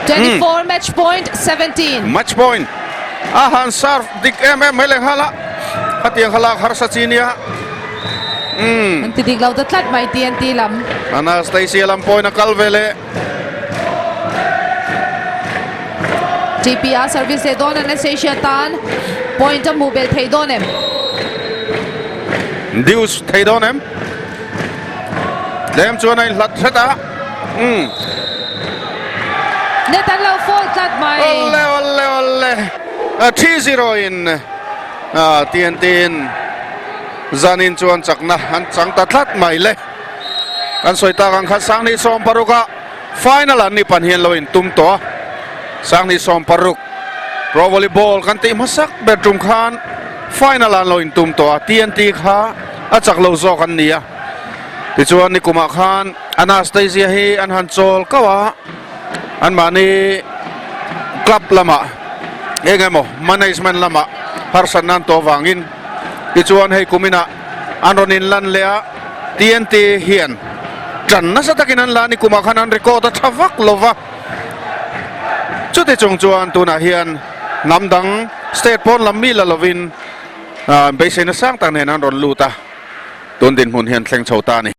24 match point 17. Match point a han serve dik em em mai leh nghal a. Khatiang kha lak harsa chi nia. Umm. An ti dik lo ta tlat mai TNT lam. Anastasia lam pawhin a kal ve leh. TPR service leh dawn Anastasia tan point a hmuh belh thei dawn em? Deuce thei dawn em? Tlem chuan a inhlat hret a. Umm. Net an lo fall tlat mai. Awle awle awle. 3-0 in TNT in zanin chuan chakna an chang ta tlat mai le. Kan sawi tak ang khan Sanghnih 16 ah final an ni pan hian lo in tum tawh a. Sanghnih 16 Pro Volleyball kan tih hmasak ber tum khan final an lo in tum tawh a. TNT kha a chak lo zawk an ni a. Tichuan nikumah khan Anastasia hi an han chawl kau a. Anmahni club lamah eng emaw management lamah harsatna an tawh vangin tichuan hei kuminah An rawn inlan leh a, TNT hian tan nasa takin an la ni kumah khan an record a tha vak lo va. Chuti chung chuan tunah hian hnam dang state pawn lam mi la lovin beiseina sang tak nen an rawn lut a, tun dinhmun hian thleng chho ta a ni.